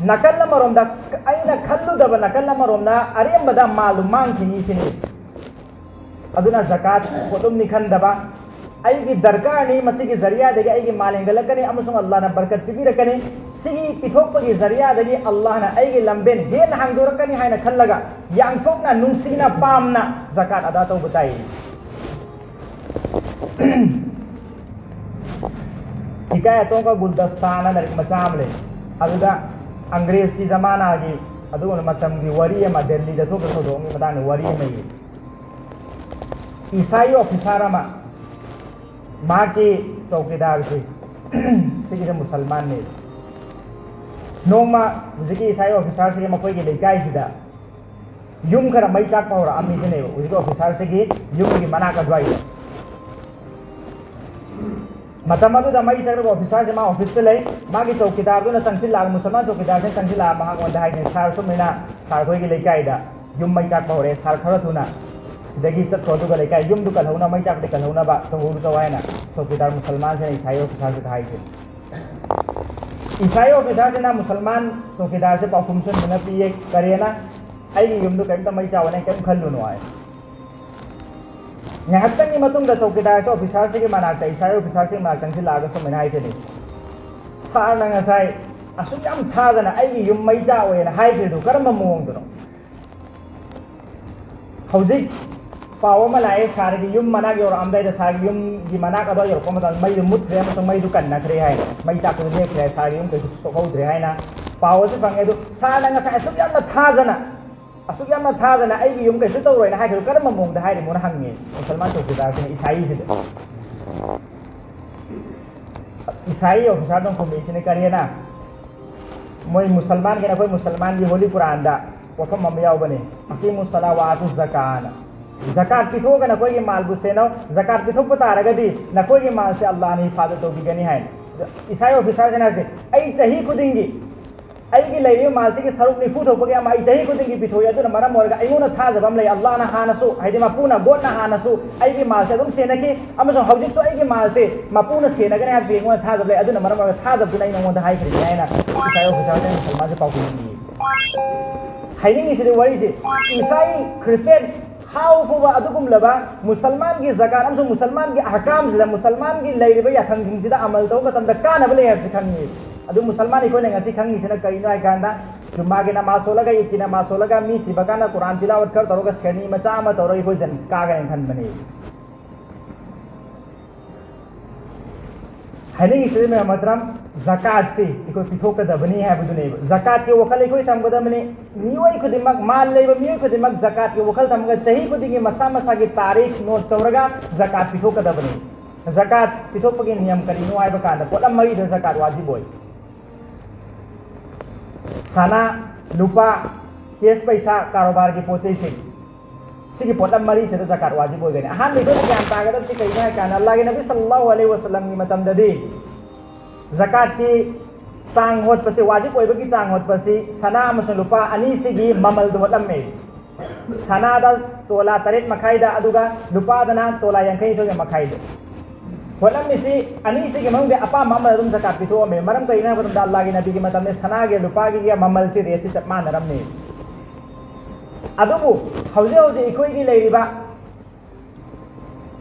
ꯅꯥꯀꯜ ꯑꯃꯔꯣꯝꯗ, ꯑꯩꯅ ꯈꯜꯂꯨꯗꯕ ꯅꯥꯀꯜ ꯑꯃꯔꯣꯝꯗ ꯑꯔꯦꯝꯕꯗ ꯃꯥꯜꯗꯨ ꯃꯥꯡꯈꯤꯅꯤ ꯁꯤꯅꯤ꯫ ꯑꯗꯨꯅ ꯖꯀꯥꯠ ꯄꯣꯠꯂꯨꯝꯅꯤ ꯈꯟꯗꯕ, ꯑꯩꯒꯤ ꯗꯔꯀꯥꯔꯅꯤ, ꯃꯁꯤꯒꯤ ꯖꯔꯤꯌꯥꯗꯒꯤ ꯑꯩꯒꯤ ꯃꯥꯜ ꯍꯦꯟꯒꯠꯂꯛꯀꯅꯤ ꯑꯃꯁꯨꯡ ꯑꯜꯂꯥꯍꯅ ꯕꯔꯀꯠ ꯄꯤꯕꯤꯔꯛꯀꯅꯤ, ꯁꯤꯒꯤ ꯄꯤꯊꯣꯛꯄꯒꯤ ꯖꯔꯤꯌꯥꯗꯒꯤ ꯑꯜꯂꯥꯍꯅ ꯑꯩꯒꯤ ꯂꯝꯕꯦꯟ ꯍꯦꯟꯅ ꯍꯥꯡꯗꯣꯔꯛꯀꯅꯤ ꯍꯥꯏꯅ ꯈꯜꯂꯒ ꯌꯥꯡꯊꯣꯛꯅ, ꯅꯨꯡꯁꯤꯅ, ꯄꯥꯝꯅ ꯖꯀꯥꯠ ꯑꯗꯥ ꯇꯧꯕ ꯇꯥꯏ꯫ ꯏꯀꯥꯏ ꯑꯇꯣꯡꯕ ꯒꯨꯜꯗꯁꯇꯥꯅ ꯂꯥꯏꯔꯤꯛ ꯃꯆꯥ ꯑꯃ ꯂꯩ꯫ ꯑꯗꯨꯗ ꯑꯪꯒ꯭ꯔꯦꯖꯀꯤ ꯖꯃꯥꯅꯥꯒꯤ ꯑꯗꯨꯒꯨꯝꯕ ꯃꯇꯝꯒꯤ ꯋꯥꯔꯤ ꯑꯃ, ꯗꯦꯜꯂꯤꯗ ꯊꯣꯛꯈꯤꯕ ꯊꯧꯗꯣꯛ ꯑꯃꯒꯤ ꯃꯇꯥꯡꯗ ꯋꯥꯔꯤ ꯑꯃ ꯂꯩꯌꯦ꯫ ꯏꯁꯥꯏ ꯑꯣꯐꯤꯁꯥꯔ ꯑꯃ, ꯃꯍꯥꯛꯀꯤ ꯆꯧꯀꯤꯗꯥꯔꯁꯤ, ꯁꯤꯒꯤꯁꯦ ꯃꯨꯁꯜꯃꯥꯟꯅꯤ꯫ ꯅꯣꯡꯃ ꯍꯧꯖꯤꯛꯀꯤ ꯏꯁꯥꯏ ꯑꯣꯐꯤꯁꯥꯔꯁꯤꯒꯤ ꯃꯈꯣꯏꯒꯤ ꯂꯩꯀꯥꯏꯁꯤꯗ ꯌꯨꯝ ꯈꯔ ꯃꯩ ꯆꯥꯛꯄ ꯍꯧꯔꯛꯑꯝꯃꯤ ꯁꯤꯅꯦꯕ ꯍꯧꯖꯤꯛꯀꯤ ꯑꯣꯐꯤꯁꯥꯔꯁꯤꯒꯤ ꯌꯨꯝꯒꯤ ꯃꯅꯥꯛ ꯑꯗꯨꯋꯥꯏꯗ꯫ ꯃꯇꯝ ꯑꯗꯨꯗ ꯃꯩ ꯆꯥꯛꯂꯕ ꯑꯣꯐꯤꯁꯥꯔꯁꯦ ꯃꯥ ꯑꯣꯐꯤꯁꯇ ꯂꯩ꯫ ꯃꯥꯒꯤ ꯆꯧꯀꯤꯗꯥꯔꯗꯨꯅ ꯆꯪꯁꯤꯜꯂꯛꯑꯒ, ꯃꯨꯁꯜꯃꯥꯟ ꯆꯧꯀꯤꯗꯥꯔꯁꯤꯅ ꯆꯪꯁꯤꯜꯂꯛꯑꯒ ꯃꯍꯥꯛꯉꯣꯟꯗ ꯍꯥꯏꯅꯤ, "ꯁꯥꯔ, ꯁꯨꯝꯃꯤꯅ ꯁꯥꯔ, ꯑꯩꯈꯣꯏꯒꯤ ꯂꯩꯀꯥꯏꯗ ꯌꯨꯝ ꯃꯩ ꯆꯥꯛꯄ ꯍꯧꯔꯦ꯫ ꯁꯥꯔ, ꯈꯔ ꯊꯨꯅ ꯁꯤꯗꯒꯤ ꯆꯠꯈ꯭ꯔꯣ, ꯑꯗꯨꯒ ꯂꯩꯀꯥꯏ ꯌꯨꯝꯗꯨ ꯀꯜꯍꯧꯅ, ꯃꯩ ꯆꯥꯛꯄꯗꯤ ꯀꯜꯍꯧꯅꯕ ꯇꯧꯍꯧꯔꯨ ꯆꯧ" ꯍꯥꯏꯅ ꯆꯧꯀꯤꯗꯥꯔ ꯃꯨꯁꯜꯃꯥꯟꯁꯤꯅ ꯏꯁꯥꯏ ꯑꯣꯐꯤꯁꯥꯔꯁꯤꯗ ꯍꯥꯏꯁꯦ꯫ ꯏꯁꯥꯏ ꯑꯣꯐꯤꯁꯥꯔꯁꯤꯅ ꯃꯨꯁꯜꯃꯥꯟ ꯆꯧꯀꯤꯗꯥꯔꯁꯦ ꯄꯥꯎꯈꯨꯝ ꯁꯣꯟꯗꯨꯅ ꯄꯤꯌꯦ, "ꯀꯔꯤꯅ? ꯑꯩꯒꯤ ꯌꯨꯝꯗꯨ ꯀꯔꯤꯝꯇ ꯃꯩ ꯆꯥꯛꯑꯣꯅꯦ, ꯀꯔꯤꯝ ꯈꯜꯂꯨꯅꯨ" ꯍꯥꯏ꯫ ꯉꯥꯏꯍꯥꯛꯇꯪꯒꯤ ꯃꯇꯨꯡꯗ ꯆꯧꯀꯤꯗꯥꯔꯁꯦ ꯑꯣꯐꯤꯁꯥꯔꯁꯤꯒꯤ ꯃꯅꯥꯛꯇ, ꯏꯁꯥꯏ ꯑꯣꯐꯤꯁꯥꯔꯁꯤꯒꯤ ꯃꯅꯥꯛꯇ ꯆꯪꯁꯤꯜꯂꯛꯑꯒ ꯁꯨꯃꯥꯏꯅ ꯍꯥꯏꯁꯤꯅꯤ, "ꯁꯥꯔꯅ ꯉꯁꯥꯏ ꯑꯁꯨꯛ ꯌꯥꯝ ꯊꯥꯖꯅ ꯑꯩꯒꯤ ꯌꯨꯝ ꯃꯩ ꯆꯥꯛꯑꯣꯏꯅ ꯍꯥꯏꯈ꯭ꯔꯤꯗꯨ ꯀꯔꯝꯕ ꯃꯑꯣꯡꯗꯅꯣ? ꯍꯧꯖꯤꯛ ꯄꯥꯎ ꯑꯃ ꯂꯥꯛꯑꯦ, ꯁꯥꯔꯒꯤ ꯌꯨꯝ ꯃꯅꯥꯛ ꯌꯧꯔꯛꯑꯝꯗꯥꯏꯗ, ꯁꯥꯔꯒꯤ ꯌꯨꯝꯒꯤ ꯃꯅꯥꯛ ꯑꯗꯨꯋꯥꯏ ꯌꯧꯔꯛꯄ ꯃꯇꯝꯗ ꯃꯩꯗꯨ ꯃꯨꯠꯈ꯭ꯔꯦ ꯑꯃꯁꯨꯡ ꯃꯩꯗꯨ ꯀꯟꯅꯈ꯭ꯔꯦ" ꯍꯥꯏꯅ, "ꯃꯩ ꯆꯥꯛꯄꯗꯨ ꯂꯦꯞꯈ꯭ꯔꯦ, ꯁꯥꯔꯒꯤ ꯌꯨꯝ ꯀꯩꯁꯨ ꯁꯣꯛꯍꯧꯗ꯭ꯔꯦ" ꯍꯥꯏꯅ ꯄꯥꯎ ꯑꯁꯤ ꯐꯪꯉꯦ꯫ ꯑꯗꯨ ꯁꯥꯔꯅ ꯉꯁꯥꯏ ꯑꯁꯨꯛ ꯌꯥꯝꯅ ꯊꯥꯖꯅ, ꯑꯁꯨꯛ ꯌꯥꯝꯅ ꯊꯥꯖꯅ "ꯑꯩꯒꯤ ꯌꯨꯝ ꯀꯩꯁꯨ ꯇꯧꯔꯣꯏꯅ" ꯍꯥꯏꯈꯤꯕ ꯀꯔꯝꯕ ꯃꯑꯣꯡꯗ ꯍꯥꯏꯔꯤꯃꯣꯅ ꯍꯪꯉꯦ ꯃꯨꯁꯜꯃꯥꯟ ꯆꯧꯀꯤꯗꯥꯔꯁꯤꯅ ꯏꯁꯥꯏꯁꯤꯗ꯫ ꯏꯁꯥꯏ ꯑꯣꯐꯤꯁꯥꯔꯗꯨꯅ ꯈꯨꯝꯃꯤꯁꯤꯅ ꯀꯔꯤꯅ? ꯃꯣꯏ ꯃꯨꯁꯜꯃꯥꯟꯒꯤꯅ, ꯑꯩꯈꯣꯏ ꯃꯨꯁꯜꯃꯥꯟꯒꯤ ꯍꯣꯂꯤ ꯀꯨꯔꯥꯟꯗ ꯋꯥꯐꯝ ꯑꯃ ꯌꯥꯎꯕꯅꯤ, "ꯑꯀꯤꯃꯨ ꯁꯂꯥꯋꯥꯇꯨ ꯖꯀꯥꯅ"꯫ ꯖꯀꯥꯠ ꯄꯤꯊꯣꯛꯑꯒ ꯅꯈꯣꯏꯒꯤ ꯃꯥꯜꯕꯨ ꯁꯦꯟꯅꯧ, ꯖꯀꯥꯠ ꯄꯤꯊꯣꯛꯄ ꯇꯥꯔꯒꯗꯤ ꯅꯈꯣꯏꯒꯤ ꯃꯥꯜꯁꯦ ꯑꯜꯂꯥꯍꯅ ꯍꯤꯐꯥꯖꯠ ꯇꯧꯕꯤꯒꯅꯤ ꯍꯥꯏꯅ꯫ ꯏꯁꯥꯏ ꯑꯣꯐꯤꯁꯥꯔꯁꯤꯅ ꯍꯥꯏꯁꯦ, "ꯑꯩ ꯆꯍꯤ ꯈꯨꯗꯤꯡꯒꯤ ꯑꯩꯒꯤ ꯂꯩꯔꯤꯕ ꯃꯥꯜꯁꯤꯒꯤ ꯁꯔꯨꯛ ꯅꯤꯐꯨ ꯊꯣꯛꯄꯒꯤ ꯑꯃ ꯑꯩ ꯆꯍꯤ ꯈꯨꯗꯤꯡꯒꯤ ꯄꯤꯊꯣꯛꯏ꯫ ꯑꯗꯨꯅ ꯃꯔꯝ ꯑꯣꯏꯔꯒ ꯑꯩꯉꯣꯟꯗ ꯊꯥꯖꯕ ꯑꯃ ꯂꯩ꯫ ꯑꯜꯂꯥꯍꯅ ꯍꯥꯟꯅꯁꯨ, ꯍꯥꯏꯗꯤ ꯃꯄꯨꯅ, ꯒꯣꯗꯅ ꯍꯥꯟꯅꯁꯨ ꯑꯩꯒꯤ ꯃꯥꯜꯁꯦ ꯑꯗꯨꯝ ꯁꯦꯟꯅꯈꯤ, ꯑꯃꯁꯨꯡ ꯍꯧꯖꯤꯛꯁꯨ ꯑꯩꯒꯤ ꯃꯥꯜꯁꯦ ꯃꯄꯨꯅ ꯁꯦꯟꯅꯒꯅꯤ ꯍꯥꯏꯕꯁꯤ ꯑꯩꯉꯣꯟꯗ ꯊꯥꯖꯕ ꯂꯩ꯫ ꯑꯗꯨꯅ ꯃꯔꯝ ꯑꯣꯏꯔꯒ ꯊꯥꯖꯕꯗꯨꯅ ꯑꯩ ꯅꯉꯣꯟꯗ ꯍꯥꯏꯈ꯭ꯔꯤꯅꯤ" ꯍꯥꯏꯅ ꯏꯁꯥꯏ ꯑꯣꯐꯤꯁꯥꯔꯁꯤꯅ ꯃꯨꯁꯜꯃꯥꯟꯁꯦ ꯄꯥꯎꯈꯨꯝ ꯄꯤꯌꯦ꯫ ꯍꯥꯏꯅꯤꯡꯉꯤꯁꯤꯗꯤ ꯋꯥꯔꯤꯁꯦ, ꯏꯁꯥꯏ ꯈ꯭ꯔꯤꯁꯇꯦꯟ ꯍꯥꯎ ꯐꯥꯎꯕ ꯑꯗꯨꯒꯨꯝꯂꯕ ꯃꯨꯁꯜꯃꯥꯟꯒꯤ ꯖꯀꯥꯠ ꯑꯃꯁꯨꯡ ꯃꯨꯁꯜꯃꯥꯟꯒꯤ ꯑꯍꯀꯥꯝꯁꯤꯗ, ꯃꯨꯁꯜꯃꯥꯟꯒꯤ ꯂꯩꯔꯤꯕ ꯌꯥꯊꯪꯁꯤꯡꯁꯤꯗ ꯑꯃꯜ ꯇꯧꯕ ꯃꯇꯝꯗ ꯀꯥꯟꯅꯕ ꯂꯩ ꯍꯥꯏꯕꯁꯤ ꯈꯪꯉꯤ꯫ ꯑꯗꯨ ꯃꯨꯁꯜꯃꯥꯟ ꯑꯩꯈꯣꯏꯅ ꯉꯁꯤ ꯈꯪꯉꯤꯁꯤꯅ ꯀꯔꯤꯅꯣ ꯍꯥꯏ ꯀꯥꯟꯗ, ꯖꯨꯝꯃꯥꯒꯤ ꯅꯃꯥꯖ ꯁꯣꯜꯂꯒ, ꯏꯗꯀꯤ ꯅꯃꯥꯖ ꯁꯣꯜꯂꯒ, ꯃꯤ ꯁꯤꯕ ꯀꯥꯟꯗ ꯀꯨꯔꯥꯟ ꯇꯤꯂꯥꯋꯠ ꯈꯔ ꯇꯧꯔꯒ ꯁꯦꯔꯅꯤ ꯃꯆꯥ ꯑꯃ ꯇꯧꯔꯒ ꯑꯩꯈꯣꯏ ꯖꯟꯅꯠ ꯀꯥꯒꯅꯤ ꯈꯟꯕꯅꯤ꯫ ꯍꯥꯏꯅꯤꯡꯉꯤꯁꯤꯗꯤ ꯃꯌꯥꯝ ꯃꯇ꯭ꯔꯝ, ꯖꯀꯥꯠꯁꯤ ꯑꯩꯈꯣꯏ ꯄꯤꯊꯣꯛꯀꯗꯕꯅꯤ ꯍꯥꯏꯕꯗꯨꯅꯦꯕ꯫ ꯖꯀꯥꯠꯀꯤ ꯋꯥꯈꯜ ꯑꯩꯈꯣꯏ ꯊꯝꯒꯗꯕꯅꯤ꯫ ꯃꯤꯑꯣꯏ ꯈꯨꯗꯤꯡꯃꯛ, ꯃꯥꯜ ꯂꯩꯕ ꯃꯤꯑꯣꯏ ꯈꯨꯗꯤꯡꯃꯛ ꯖꯀꯥꯠꯀꯤ ꯋꯥꯈꯜ ꯊꯝꯃꯒ ꯆꯍꯤ ꯈꯨꯗꯤꯡꯒꯤ ꯃꯁꯥ ꯃꯁꯥꯒꯤ ꯇꯥꯔꯤꯈ ꯅꯣꯠ ꯇꯧꯔꯒ ꯖꯀꯥꯠ ꯄꯤꯊꯣꯛꯀꯗꯕꯅꯤ꯫ ꯖꯀꯥꯠ ꯄꯤꯊꯣꯛꯄꯒꯤ ꯅꯤꯌꯝ ꯀꯔꯤꯅꯣ ꯍꯥꯏꯕ ꯀꯥꯟꯗ ꯄꯣꯠꯂꯝ ꯃꯔꯤꯗ ꯖꯀꯥꯠ ꯋꯥꯖꯤꯕ ꯑꯣꯏ꯫ ꯁꯅꯥ, ꯂꯨꯄꯥ, ꯀꯦꯁ ꯄꯩꯁꯥ, ꯀꯥꯔꯣꯕꯥꯔꯒꯤ ꯄꯣꯠ ꯆꯩꯁꯤꯡ꯫ ꯁꯤꯒꯤ ꯄꯣꯠꯂꯝ ꯃꯔꯤꯁꯤꯗ ꯖꯀꯥꯠ ꯋꯥꯖꯤꯕ ꯑꯣꯏꯒꯅꯤ꯫ ꯑꯍꯥꯟꯕ ꯑꯩꯈꯣꯏꯅ ꯒ꯭ꯌꯥꯟ ꯇꯥꯒꯗꯕꯁꯤ ꯀꯩꯅꯣ ꯍꯥꯏ ꯀꯥꯟꯗ, ꯑꯜꯂꯥꯍꯒꯤ ꯅꯕꯤ ꯁꯜꯂꯜꯂꯥꯍꯨ ꯑꯂꯩꯍꯤ ꯋꯥꯁꯜꯂꯝꯒꯤ ꯃꯇꯝꯗꯗꯤ ꯖꯀꯥꯠꯀꯤ ꯆꯥꯡ ꯍꯣꯠꯄꯁꯦ, ꯋꯥꯖꯤꯕ ꯑꯣꯏꯕꯒꯤ ꯆꯥꯡ ꯍꯣꯠꯄꯁꯤ ꯁꯅꯥ ꯑꯃꯁꯨꯡ ꯂꯨꯄꯥ ꯑꯅꯤꯁꯤꯒꯤ ꯃꯃꯜꯗ ꯍꯣꯠꯂꯝꯃꯦ꯫ ꯁꯅꯥꯗ ꯇꯣꯂꯥ ꯇꯔꯦꯠ ꯃꯈꯥꯏꯗ, ꯑꯗꯨꯒ ꯂꯨꯄꯥꯗꯅ ꯇꯣꯂꯥ ꯌꯥꯡꯈꯩ ꯅꯤꯊꯣꯏꯒ ꯃꯈꯥꯏꯗ ꯍꯣꯠꯂꯝꯃꯤꯁꯤ꯫ ꯑꯅꯤꯁꯤꯒꯤ ꯃꯅꯨꯡꯗ ꯑꯄꯥꯝꯕ ꯑꯃꯗ ꯑꯗꯨꯝ ꯖꯀꯥꯠ ꯄꯤꯊꯣꯛꯑꯝꯃꯦ꯫ ꯃꯔꯝ ꯀꯔꯤꯒꯤꯅꯣ ꯍꯥꯏꯕ ꯃꯇꯝꯗ, ꯑꯜꯂꯥꯍꯒꯤ ꯅꯕꯤꯒꯤ ꯃꯇꯝꯗ ꯁꯅꯥꯒꯤ ꯂꯨꯄꯥꯒꯤ ꯃꯃꯜꯁꯤ, ꯔꯦꯠꯁꯤ ꯆꯞ ꯃꯥꯟꯅꯔꯝꯃꯤ꯫ ꯑꯗꯨꯕꯨ ꯍꯧꯖꯤꯛ ꯍꯧꯖꯤꯛ ꯑꯩꯈꯣꯏꯒꯤ ꯂꯩꯔꯤꯕ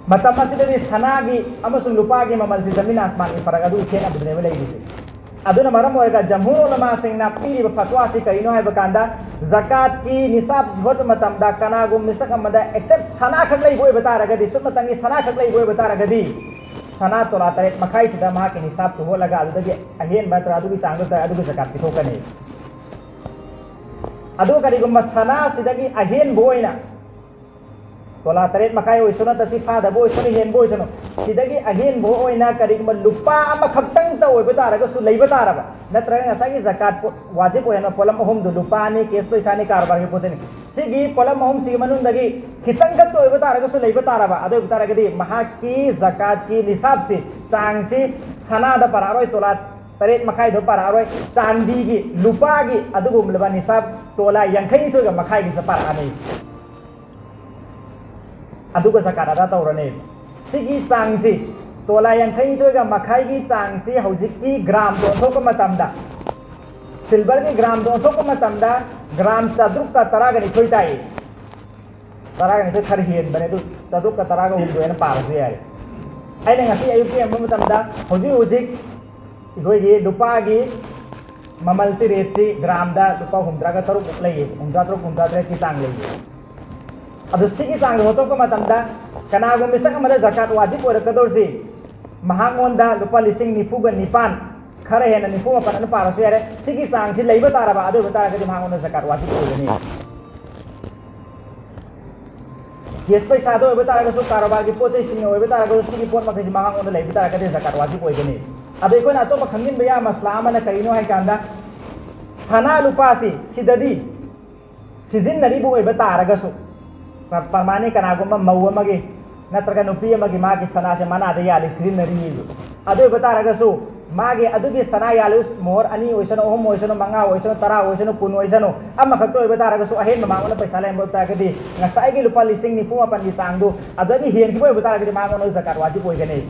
ꯃꯇꯝ ꯑꯁꯤꯗꯗꯤ ꯁꯅꯥꯒꯤ ꯑꯃꯁꯨꯡ ꯂꯨꯄꯥꯒꯤ ꯃꯃꯜꯁꯤ ꯖꯃꯤꯟ ꯑꯁꯃꯥꯟꯒꯤ ꯐꯔꯛ ꯑꯗꯨ ꯈꯦꯠꯅꯕꯗꯨꯅꯦꯕ ꯂꯩꯔꯤꯁꯦ꯫ ꯑꯗꯨꯅ ꯃꯔꯝ ꯑꯣꯏꯔꯒ ꯖꯝꯍꯨꯔ ꯎꯂꯃꯥꯁꯤꯡꯅ ꯄꯤꯔꯤꯕ ꯐꯠꯋꯥꯁꯤ ꯀꯔꯤꯅꯣ ꯍꯥꯏꯕ ꯀꯥꯟꯗ, ꯖꯀꯥꯠꯀꯤ ꯅꯤꯁꯥꯕꯁꯤ ꯍꯣꯠꯄ ꯃꯇꯝꯗ ꯀꯅꯥꯒꯨꯝꯕ ꯃꯤꯁꯛ ꯑꯃꯗ ꯑꯦꯛꯁꯦꯞ ꯁꯅꯥꯈꯛ ꯂꯩꯕ ꯑꯣꯏꯕ ꯇꯥꯔꯒꯗꯤ, ꯁꯨꯞꯅꯇꯪꯒꯤ ꯁꯅꯥꯈꯛ ꯂꯩꯕ ꯑꯣꯏꯕ ꯇꯥꯔꯒꯗꯤ, ꯁꯅꯥ ꯇꯣꯂꯥ ꯇꯔꯦꯠ ꯃꯈꯥꯏꯁꯤꯗ ꯃꯍꯥꯛꯀꯤ ꯅꯤꯁꯥꯕꯇꯨ ꯍꯣꯠꯂꯒ, ꯑꯗꯨꯗꯒꯤ ꯑꯍꯦꯟꯕ ꯅꯠꯇ꯭ꯔꯒ ꯑꯗꯨꯒꯤ ꯆꯥꯡꯗꯨ ꯅꯠꯇ꯭ꯔꯒ ꯑꯗꯨꯒꯤ ꯖꯀꯥꯠ ꯄꯤꯊꯣꯛꯀꯅꯤ꯫ ꯑꯗꯨ ꯀꯔꯤꯒꯨꯝꯕ ꯁꯅꯥꯁꯤꯗꯒꯤ ꯑꯍꯦꯟꯕ ꯑꯣꯏꯅ ꯇꯣꯂꯥ ꯇꯔꯦꯠ ꯃꯈꯥꯏ ꯑꯣꯏꯁꯅꯨ, ꯇꯁꯤ ꯐꯥꯗꯕ ꯑꯣꯏꯁꯅꯨ, ꯍꯦꯟꯕ ꯑꯣꯏꯁꯅꯨ, ꯁꯤꯗꯒꯤ ꯑꯍꯦꯟꯕ ꯑꯣꯏꯅ ꯀꯔꯤꯒꯨꯝꯕ ꯂꯨꯄꯥ ꯑꯃꯈꯛꯇꯪꯇ ꯑꯣꯏꯕ ꯇꯥꯔꯒꯁꯨ ꯂꯩꯕ ꯇꯥꯔꯕ, ꯅꯠꯇ꯭ꯔꯒ ꯉꯁꯥꯏꯒꯤ ꯖꯀꯥꯠ ꯄꯣ-, ꯋꯥꯖꯤꯕ ꯑꯣꯏꯍꯟꯕ ꯄꯣꯠꯂꯝ ꯑꯍꯨꯝꯗꯨ, ꯂꯨꯄꯥꯅꯤ, ꯀꯦꯁ ꯄꯩꯁꯥꯅꯤ, ꯀꯔꯕꯥꯔꯒꯤ ꯄꯣꯠ ꯆꯩꯅꯤ, ꯁꯤꯒꯤ ꯄꯣꯠꯂꯝ ꯑꯍꯨꯝꯁꯤꯒꯤ ꯃꯅꯨꯡꯗꯒꯤ ꯈꯤꯇꯪ ꯈꯛꯇ ꯑꯣꯏꯕ ꯇꯥꯔꯒꯁꯨ ꯂꯩꯕ ꯇꯥꯔꯕ, ꯑꯗꯨ ꯑꯣꯏꯕ ꯇꯥꯔꯒꯗꯤ ꯃꯍꯥꯛꯀꯤ ꯖꯀꯥꯠꯀꯤ ꯅꯤꯁꯥꯕꯁꯤ, ꯆꯥꯡꯁꯤ ꯁꯅꯥꯗ ꯄꯥꯔꯛꯑꯔꯣꯏ, ꯇꯣꯂꯥ ꯇꯔꯦꯠ ꯃꯈꯥꯏꯗꯣ ꯄꯥꯔꯛꯑꯔꯣꯏ, ꯆꯥꯟꯗꯤꯒꯤ, ꯂꯨꯄꯥꯒꯤ ꯑꯗꯨꯒꯨꯝꯂꯕ ꯅꯤꯁꯥꯕ ꯇꯣꯂꯥ ꯌꯥꯡꯈꯩ ꯅꯤꯊꯣꯏꯒ ꯃꯈꯥꯏꯒꯤꯁꯦ ꯄꯥꯔꯛꯑꯅꯤ꯫ ꯑꯗꯨꯒ ꯖꯀꯥꯠ ꯑꯗꯥ ꯇꯧꯔꯅꯤ꯫ ꯁꯤꯒꯤ ꯆꯥꯡꯁꯤ, ꯇꯣꯂꯥ ꯌꯥꯡꯈꯩ ꯅꯤꯊꯣꯏꯒ ꯃꯈꯥꯏꯒꯤ ꯆꯥꯡꯁꯤ ꯍꯧꯖꯤꯛꯀꯤ ꯒ꯭ꯔꯥꯝꯗ ꯑꯣꯟꯊꯣꯛꯄ ꯃꯇꯝꯗ, ꯁꯤꯜꯚꯔꯒꯤ ꯒ꯭ꯔꯥꯝꯗ ꯑꯣꯟꯊꯣꯛꯄ ꯃꯇꯝꯗ, ꯒ꯭ꯔꯥꯝ ꯆꯥꯇ꯭ꯔꯨꯛꯀ ꯇꯔꯥꯒ ꯅꯤꯊꯣꯏ ꯇꯥꯏ꯫ ꯇꯔꯥꯒ ꯅꯤꯊꯣꯏ ꯈꯔ ꯍꯦꯟꯕꯅꯦ, ꯑꯗꯨ ꯆꯥꯇ꯭ꯔꯨꯛꯀ ꯇꯔꯥꯒ ꯍꯨꯝꯗꯣꯏ ꯍꯥꯏꯅ ꯄꯥꯔꯁꯨ ꯌꯥꯔꯦ꯫ ꯑꯩꯅ ꯉꯁꯤ ꯑꯌꯨꯛ ꯌꯦꯡꯕ ꯃꯇꯝꯗ, ꯍꯧꯖꯤꯛ ꯍꯧꯖꯤꯛ ꯑꯩꯈꯣꯏꯒꯤ ꯂꯨꯄꯥꯒꯤ ꯃꯃꯜꯁꯤ, ꯔꯦꯠꯁꯤ ꯒ꯭ꯔꯥꯝꯗ ꯂꯨꯄꯥ ꯍꯨꯝꯗ꯭ꯔꯥꯒ ꯇꯔꯨꯛꯃꯨꯛ ꯂꯩꯌꯦ, ꯍꯨꯝꯗ꯭ꯔꯥ ꯇꯔꯨꯛ, ꯍꯨꯝꯗ꯭ꯔꯥ ꯇꯔꯦꯠꯀꯤ ꯆꯥꯡ ꯂꯩꯌꯦ꯫ ꯑꯗꯣ ꯁꯤꯒꯤ ꯆꯥꯡꯗ ꯍꯣꯠꯇꯣꯛꯄ ꯃꯇꯝꯗ, ꯀꯅꯥꯒꯨꯝꯕ ꯃꯤꯁꯛ ꯑꯃꯗ ꯖꯀꯥꯠ ꯋꯥꯖꯤꯕ ꯑꯣꯏꯔꯛꯀꯗꯧꯔꯤꯁꯤ, ꯃꯍꯥꯛꯉꯣꯟꯗ ꯂꯨꯄꯥ ꯂꯤꯁꯤꯡ ꯅꯤꯐꯨꯒ ꯅꯤꯄꯥꯟ, ꯈꯔ ꯍꯦꯟꯅ ꯅꯤꯐꯨ ꯃꯥꯄꯟ ꯑꯅ ꯄꯥꯔꯁꯨ ꯌꯥꯔꯦ, ꯁꯤꯒꯤ ꯆꯥꯡꯁꯤ ꯂꯩꯕ ꯇꯥꯔꯕ, ꯑꯗꯨ ꯑꯣꯏꯕ ꯇꯥꯔꯒꯗꯤ ꯃꯍꯥꯛꯉꯣꯟꯗ ꯖꯀꯥꯠ ꯋꯥꯖꯤꯕ ꯑꯣꯏꯒꯅꯤ꯫ ꯀꯦꯁ ꯄꯩꯁꯥꯗ ꯑꯣꯏꯕ ꯇꯥꯔꯒꯁꯨ, ꯀꯔꯕꯥꯔꯒꯤ ꯄꯣꯠ ꯆꯩꯁꯤꯡ ꯑꯣꯏꯕ ꯇꯥꯔꯒꯁꯨ, ꯁꯤꯒꯤ ꯄꯣꯠ ꯃꯈꯩꯁꯤ ꯃꯍꯥꯛꯉꯣꯟꯗ ꯂꯩꯕ ꯇꯥꯔꯒꯗꯤ ꯖꯀꯥꯠ ꯋꯥꯖꯤꯕ ꯑꯣꯏꯒꯅꯤ꯫ ꯑꯗꯣ ꯑꯩꯈꯣꯏꯅ ꯑꯇꯣꯞꯄ ꯈꯪꯖꯤꯟꯕ ꯌꯥꯕ ꯃꯁꯂꯥ ꯑꯃꯅ ꯀꯔꯤꯅꯣ ꯍꯥꯏ ꯀꯥꯟꯗ, ꯁꯅꯥ ꯂꯨꯄꯥꯁꯤ ꯁꯤꯗꯗꯤ ꯁꯤꯖꯤꯟꯅꯔꯤꯕ ꯑꯣꯏꯕ ꯇꯥꯔꯒꯁꯨ, ꯄ꯭ꯔꯃꯥꯟꯅꯤ, ꯀꯅꯥꯒꯨꯝꯕ ꯃꯧ ꯑꯃꯒꯤ ꯅꯠꯇ꯭ꯔꯒ ꯅꯨꯄꯤ ꯑꯃꯒꯤ ꯃꯥꯒꯤ ꯁꯅꯥꯁꯦ ꯃꯅꯥꯗ ꯌꯥꯜꯂꯤ, ꯁꯤꯖꯤꯟꯅꯔꯤꯕ꯫ ꯑꯗꯨ ꯑꯣꯏꯕ ꯇꯥꯔꯒꯁꯨ ꯃꯥꯒꯤ ꯑꯗꯨꯒꯤ ꯁꯅꯥ ꯌꯥꯜꯂꯤ, ꯃꯣꯍꯣꯔ ꯑꯅꯤ ꯑꯣꯏꯁꯅꯨ, ꯑꯍꯨꯝ ꯑꯣꯏꯁꯅꯨ, ꯃꯉꯥ ꯑꯣꯏꯁꯅꯨ, ꯇꯔꯥ ꯑꯣꯏꯁꯅꯨ, ꯀꯨꯟ ꯑꯣꯏꯁꯅꯨ, ꯑꯃꯈꯛꯇ ꯑꯣꯏꯕ ꯇꯥꯔꯒꯁꯨ, ꯑꯍꯦꯟꯕ ꯃꯉꯣꯟꯗ ꯄꯩꯁꯥ ꯂꯩꯔꯝꯕ ꯑꯣꯏꯕ ꯇꯥꯔꯒꯗꯤ, ꯉꯁꯥꯏꯒꯤ ꯂꯨꯄꯥ ꯂꯤꯁꯤꯡ ꯅꯤꯐꯨ ꯃꯥꯄꯟꯒꯤ ꯆꯥꯡꯗꯨ ꯑꯗꯨꯗꯒꯤ ꯍꯦꯟꯈꯤꯕ ꯑꯣꯏꯕ ꯇꯥꯔꯒꯗꯤ ꯃꯉꯣꯟꯗ ꯖꯀꯥꯠ ꯋꯥꯖꯤꯕ ꯑꯣꯏꯒꯅꯤ꯫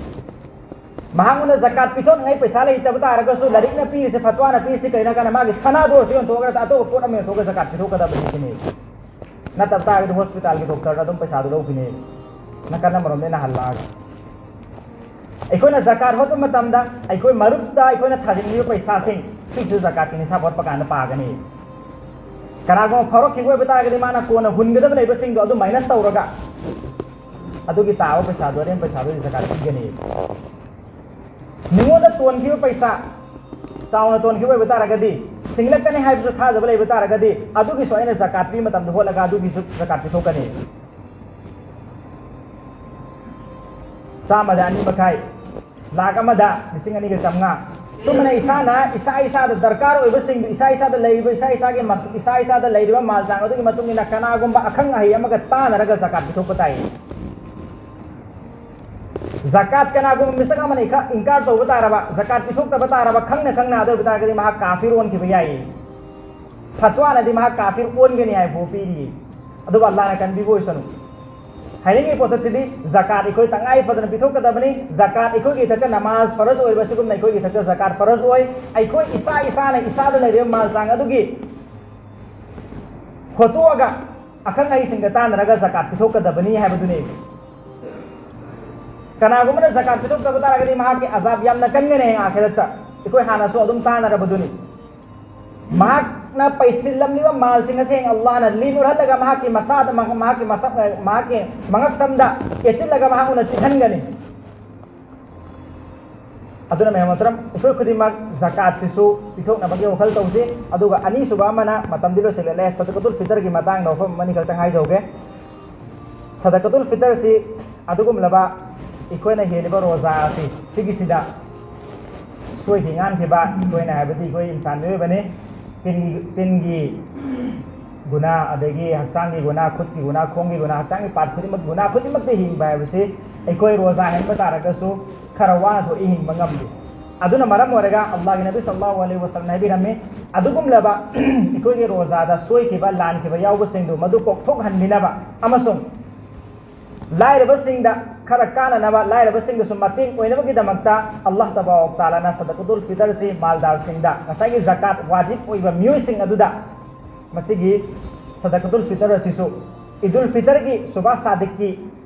ꯃꯍꯥꯛꯉꯣꯟꯗ ꯖꯀꯥꯠ ꯄꯤꯊꯣꯛꯅꯉꯥꯏ ꯄꯩꯁꯥ ꯂꯩꯇꯕ ꯇꯥꯔꯒꯁꯨ, ꯂꯥꯏꯔꯤꯛꯅ ꯄꯤꯔꯤꯁꯦ, ꯐꯠꯋꯥꯅ ꯄꯤꯔꯤꯁꯦ ꯀꯩꯅꯣ ꯀꯥꯟꯗ ꯃꯥꯒꯤ ꯁꯅꯥꯗꯣ ꯑꯣꯏꯔꯁꯨ ꯌꯣꯟꯊꯣꯛꯑꯒ ꯑꯇꯣꯞꯄ ꯄꯣꯠ ꯑꯃ ꯌꯣꯟꯊꯣꯛꯑꯒ ꯖꯀꯥꯠ ꯄꯤꯊꯣꯛꯀꯗꯕꯅꯤ ꯁꯤꯅꯤ꯫ ꯅꯠꯇꯕ ꯇꯥꯔꯒꯗꯤ ꯍꯣꯁꯄꯤꯇꯥꯜꯒꯤ ꯗꯣꯛꯇꯔꯗ ꯑꯗꯨꯝ ꯄꯩꯁꯥꯗꯣ ꯂꯧꯈꯤꯅꯤ, ꯅꯥꯀꯟ ꯑꯃꯔꯣꯝꯗ ꯑꯩꯅ ꯍꯜꯂꯛꯑꯒ꯫ ꯑꯩꯈꯣꯏꯅ ꯖꯀꯥꯠ ꯍꯣꯠꯄ ꯃꯇꯝꯗ ꯑꯩꯈꯣꯏ ꯃꯔꯨꯞꯇ ꯑꯩꯈꯣꯏꯅ ꯊꯥꯖꯤꯟꯈꯤꯕ ꯄꯩꯁꯥꯁꯤꯡ ꯁꯤꯁꯨ ꯖꯀꯥꯠꯀꯤ ꯅꯤꯁꯥꯕ ꯍꯣꯠꯄ ꯀꯥꯟꯗ ꯄꯥꯒꯅꯤ꯫ ꯀꯅꯥꯒꯨꯝꯕ ꯐꯥꯎꯔꯛꯈꯤꯕ ꯑꯣꯏꯕ ꯇꯥꯔꯒꯗꯤ ꯃꯥꯅ ꯀꯣꯟꯅ ꯍꯨꯟꯒꯗꯕ ꯂꯩꯕꯁꯤꯡꯗꯣ ꯑꯗꯨ ꯃꯥꯏꯅꯁ ꯇꯧꯔꯒ ꯑꯗꯨꯒꯤ ꯇꯥꯕ ꯄꯩꯁꯥꯗꯣ, ꯑꯔꯦꯝꯕ ꯄꯩꯁꯥꯗꯣ ꯖꯀꯥꯠ ꯄꯤꯒꯅꯤ꯫ ꯃꯤꯉꯣꯟꯗ ꯇꯣꯟꯈꯤꯕ ꯄꯩꯁꯥ, ꯆꯥꯎꯅ ꯇꯣꯟꯈꯤꯕ ꯑꯣꯏꯕ ꯇꯥꯔꯒꯗꯤ, ꯁꯤꯡꯂꯛꯀꯅꯤ ꯍꯥꯏꯕꯁꯨ ꯊꯥꯖꯕ ꯂꯩꯕ ꯇꯥꯔꯒꯗꯤ, ꯑꯗꯨꯒꯤꯁꯨ ꯑꯩꯅ ꯖꯀꯥꯠ ꯄꯤꯕ ꯃꯇꯝꯗ ꯍꯣꯠꯂꯒ ꯑꯗꯨꯒꯤꯁꯨ ꯖꯀꯥꯠ ꯄꯤꯊꯣꯛꯀꯅꯤ꯫ ꯆꯥꯝꯃꯗ ꯑꯅꯤ ꯃꯈꯥꯏ, ꯂꯥꯛ ꯑꯃꯗ ꯂꯤꯁꯤꯡ ꯑꯅꯤꯒ ꯆꯥꯝꯃꯉꯥ꯫ ꯁꯨꯝꯕꯅ ꯏꯁꯥꯅ ꯏꯁꯥ ꯏꯁꯥꯗ ꯗꯔꯀꯥꯔ ꯑꯣꯏꯕꯁꯤꯡꯗꯨ ꯏꯁꯥ ꯏꯁꯥꯗ ꯂꯩꯔꯤꯕ, ꯏꯁꯥ ꯏꯁꯥꯒꯤ ꯃꯁ-, ꯏꯁꯥ ꯏꯁꯥꯗ ꯂꯩꯔꯤꯕ ꯃꯥꯜ ꯆꯥꯡ ꯑꯗꯨꯒꯤ ꯃꯇꯨꯡ ꯏꯟꯅ ꯀꯅꯥꯒꯨꯝꯕ ꯑꯈꯪ ꯑꯍꯩ ꯑꯃꯒ ꯇꯥꯟꯅꯔꯒ ꯖꯀꯥꯠ ꯄꯤꯊꯣꯛꯄ ꯇꯥꯏ꯫ ꯖꯀꯥꯠ ꯀꯅꯥꯒꯨꯝꯕ ꯃꯤꯁꯛ ꯑꯃꯅ ꯏꯈꯥ-, ꯏꯟꯀꯥꯔ ꯇꯧꯕ ꯇꯥꯔꯕ, ꯖꯀꯥꯠ ꯄꯤꯊꯣꯛꯇꯕ ꯇꯥꯔꯕ, ꯈꯪꯅ ꯈꯪꯅ ꯑꯗꯨ ꯑꯣꯏꯕ ꯇꯥꯔꯒꯗꯤ ꯃꯍꯥꯛ ꯀꯥꯐꯤꯔ ꯑꯣꯟꯈꯤꯕ ꯌꯥꯏ꯫ ꯐꯠꯋꯥꯅꯗꯤ ꯃꯍꯥꯛ ꯀꯥꯐꯤꯔ ꯑꯣꯟꯒꯅꯤ ꯍꯥꯏꯕ ꯐꯥꯎ ꯄꯤꯔꯤ꯫ ꯑꯗꯨꯕꯨ ꯑꯜꯂꯥꯍꯅ ꯀꯟꯕꯤꯕ ꯑꯣꯏꯁꯅꯨ꯫ ꯍꯥꯏꯅꯤꯡꯉꯤ ꯄꯣꯠꯁꯛꯁꯤꯗꯤ, ꯖꯀꯥꯠ ꯑꯩꯈꯣꯏ ꯇꯉꯥꯏ ꯐꯗꯅ ꯄꯤꯊꯣꯛꯀꯗꯕꯅꯤ꯫ ꯖꯀꯥꯠ ꯑꯩꯈꯣꯏꯒꯤ ꯏꯊꯛꯇ ꯅꯃꯥꯖ ꯐꯔꯖ ꯑꯣꯏꯕ ꯑꯁꯤꯒꯨꯝꯅ ꯑꯩꯈꯣꯏꯒꯤ ꯏꯊꯛꯇ ꯖꯀꯥꯠ ꯐꯔꯖ ꯑꯣꯏ꯫ ꯑꯩꯈꯣꯏ ꯏꯁꯥ ꯏꯁꯥꯅ ꯏꯁꯥꯗ ꯂꯩꯔꯤꯕ ꯃꯥꯜ ꯆꯥꯡ ꯑꯗꯨꯒꯤ ꯍꯣꯠꯇꯣꯛꯑꯒ ꯑꯈꯪ ꯑꯍꯩꯁꯤꯡꯗ ꯇꯥꯟꯅꯔꯒ ꯖꯀꯥꯠ ꯄꯤꯊꯣꯛꯀꯗꯕꯅꯤ ꯍꯥꯏꯕꯗꯨꯅꯤ꯫ ꯀꯅꯥꯒꯨꯝꯕꯅ ꯖꯀꯥꯠ ꯄꯤꯊꯣꯛꯇꯕ ꯇꯥꯔꯒꯗꯤ ꯃꯍꯥꯛꯀꯤ ꯑꯖꯥꯕ ꯌꯥꯝꯅ ꯀꯟꯒꯅꯤ ꯍꯌꯦꯡ ꯑꯥꯈꯤꯔꯠꯇ꯫ ꯑꯩꯈꯣꯏ ꯍꯥꯟꯅꯁꯨ ꯑꯗꯨꯝ ꯇꯥꯟꯅꯔꯕꯗꯨꯅꯤ꯫ ꯃꯍꯥꯛꯅ ꯄꯩꯁꯤꯜꯂꯝꯂꯤꯕ ꯃꯥꯜꯁꯤꯡ ꯑꯁꯤ ꯍꯌꯦꯡ ꯑꯜꯂꯥꯍꯅ ꯂꯤꯟ ꯎꯔꯍꯜꯂꯒ ꯃꯍꯥꯛꯀꯤ ꯃꯁꯥꯗ, ꯃꯍꯥꯛꯀꯤ ꯃꯁꯛ, ꯃꯍꯥꯛꯀꯤ ꯃꯉꯛꯁꯝꯗ ꯌꯦꯠꯁꯤꯜꯂꯒ ꯃꯍꯥꯛ ꯑꯣꯏꯅ ꯆꯤꯛꯍꯟꯒꯅꯤ꯫ ꯑꯗꯨꯅ ꯃꯌꯥꯝ ꯃꯣꯍꯇꯔꯝ, ꯑꯩꯈꯣꯏ ꯈꯨꯗꯤꯡꯃꯛ ꯖꯀꯥꯠꯁꯤꯁꯨ ꯄꯤꯊꯣꯛꯅꯕꯒꯤ ꯋꯥꯈꯜ ꯇꯧꯁꯤ꯫ ꯑꯗꯨꯒ ꯑꯅꯤꯁꯨꯕ ꯑꯃꯅ, ꯃꯇꯝꯗꯤ ꯂꯣꯏꯁꯤꯜꯂꯛꯂꯦ, ꯁꯗꯀꯇꯨꯜ ꯐꯤꯇꯔꯒꯤ ꯃꯇꯥꯡꯗ ꯋꯥꯐꯝ ꯑꯃꯅꯤ ꯈꯛꯇꯪ ꯍꯥꯏꯖꯍꯧꯒꯦ꯫ ꯁꯗꯀꯇꯨꯜ ꯐꯤꯇꯔꯁꯤ ꯑꯗꯨꯒꯨꯝꯂꯕ ꯑꯩꯈꯣꯏꯅ ꯍꯦꯜꯂꯤꯕ ꯔꯣꯖꯥ ꯑꯁꯤ, ꯁꯤꯒꯤꯁꯤꯗ ꯁꯣꯏꯈꯤ ꯉꯥꯝꯈꯤꯕ ꯑꯩꯈꯣꯏꯅ, ꯍꯥꯏꯕꯗꯤ ꯑꯩꯈꯣꯏ ꯏꯟꯁꯥꯟ ꯃꯤꯑꯣꯏꯕꯅꯤ, ꯇꯤꯟꯒꯤ, ꯇꯤꯟꯒꯤ ꯒꯨꯅꯥ, ꯑꯗꯒꯤ ꯍꯛꯆꯥꯡꯒꯤ ꯒꯨꯅꯥ, ꯈꯨꯠꯀꯤ ꯒꯨꯅꯥ, ꯈꯣꯡꯒꯤ ꯒꯨꯅꯥ, ꯍꯛꯆꯥꯡꯒꯤ ꯄꯥꯔꯠ ꯈꯨꯗꯤꯡꯃꯛ, ꯒꯨꯅꯥ ꯈꯨꯗꯤꯡꯃꯛꯇ ꯍꯤꯡꯕ ꯍꯥꯏꯕꯁꯤ ꯑꯩꯈꯣꯏ ꯔꯣꯖꯥ ꯍꯦꯟꯕ ꯇꯥꯔꯒꯁꯨ ꯈꯔ ꯋꯥꯅ ꯊꯣꯛꯏ, ꯍꯤꯡꯕ ꯉꯝꯗꯦ꯫ ꯑꯗꯨꯅ ꯃꯔꯝ ꯑꯣꯏꯔꯒ ꯑꯜꯂꯥꯍꯒꯤ ꯅꯕꯤ ꯁꯜꯂꯜꯂꯥꯍꯨ ꯑꯂꯩꯍꯤ ꯋꯁꯜꯂꯝꯅ ꯍꯥꯏꯕꯤꯔꯝꯃꯤ, ꯑꯗꯨꯒꯨꯝꯂꯕ ꯑꯩꯈꯣꯏꯒꯤ ꯔꯣꯖꯥꯗ ꯁꯣꯏꯈꯤꯕ, ꯂꯥꯟꯈꯤꯕ ꯌꯥꯎꯕꯁꯤꯡꯗꯨ ꯃꯗꯨ ꯀꯣꯛꯊꯣꯛꯍꯟꯕꯤꯅꯕ ꯑꯃꯁꯨꯡ ꯂꯥꯏꯔꯕꯁꯤꯡꯗ ꯈꯔ ꯀꯥꯟꯅꯅꯕ, ꯂꯥꯏꯔꯕꯁꯤꯡꯗꯁꯨ ꯃꯇꯦꯡ ꯑꯣꯏꯅꯕꯒꯤꯗꯃꯛꯇ ꯑꯜꯂꯥꯍ ꯇꯕꯥꯔꯛ ꯇꯥꯂꯥꯅ ꯁꯗꯀꯇꯨꯜ ꯐꯤꯇꯔꯁꯤ ꯃꯥꯜꯗꯥꯔꯁꯤꯡꯗ, ꯉꯁꯥꯏꯒꯤ ꯖꯀꯥꯠ ꯋꯥꯖꯤꯕ ꯑꯣꯏꯕ ꯃꯤꯑꯣꯏꯁꯤꯡ ꯑꯗꯨꯗ ꯃꯁꯤꯒꯤ ꯁꯗꯀꯇꯨꯜ ꯐꯤꯇꯔ ꯑꯁꯤꯁꯨ ꯏꯗꯨꯜ ꯐꯤꯇꯔꯒꯤ ꯁꯨꯕꯥ ꯁꯥꯗꯤꯛꯀꯤ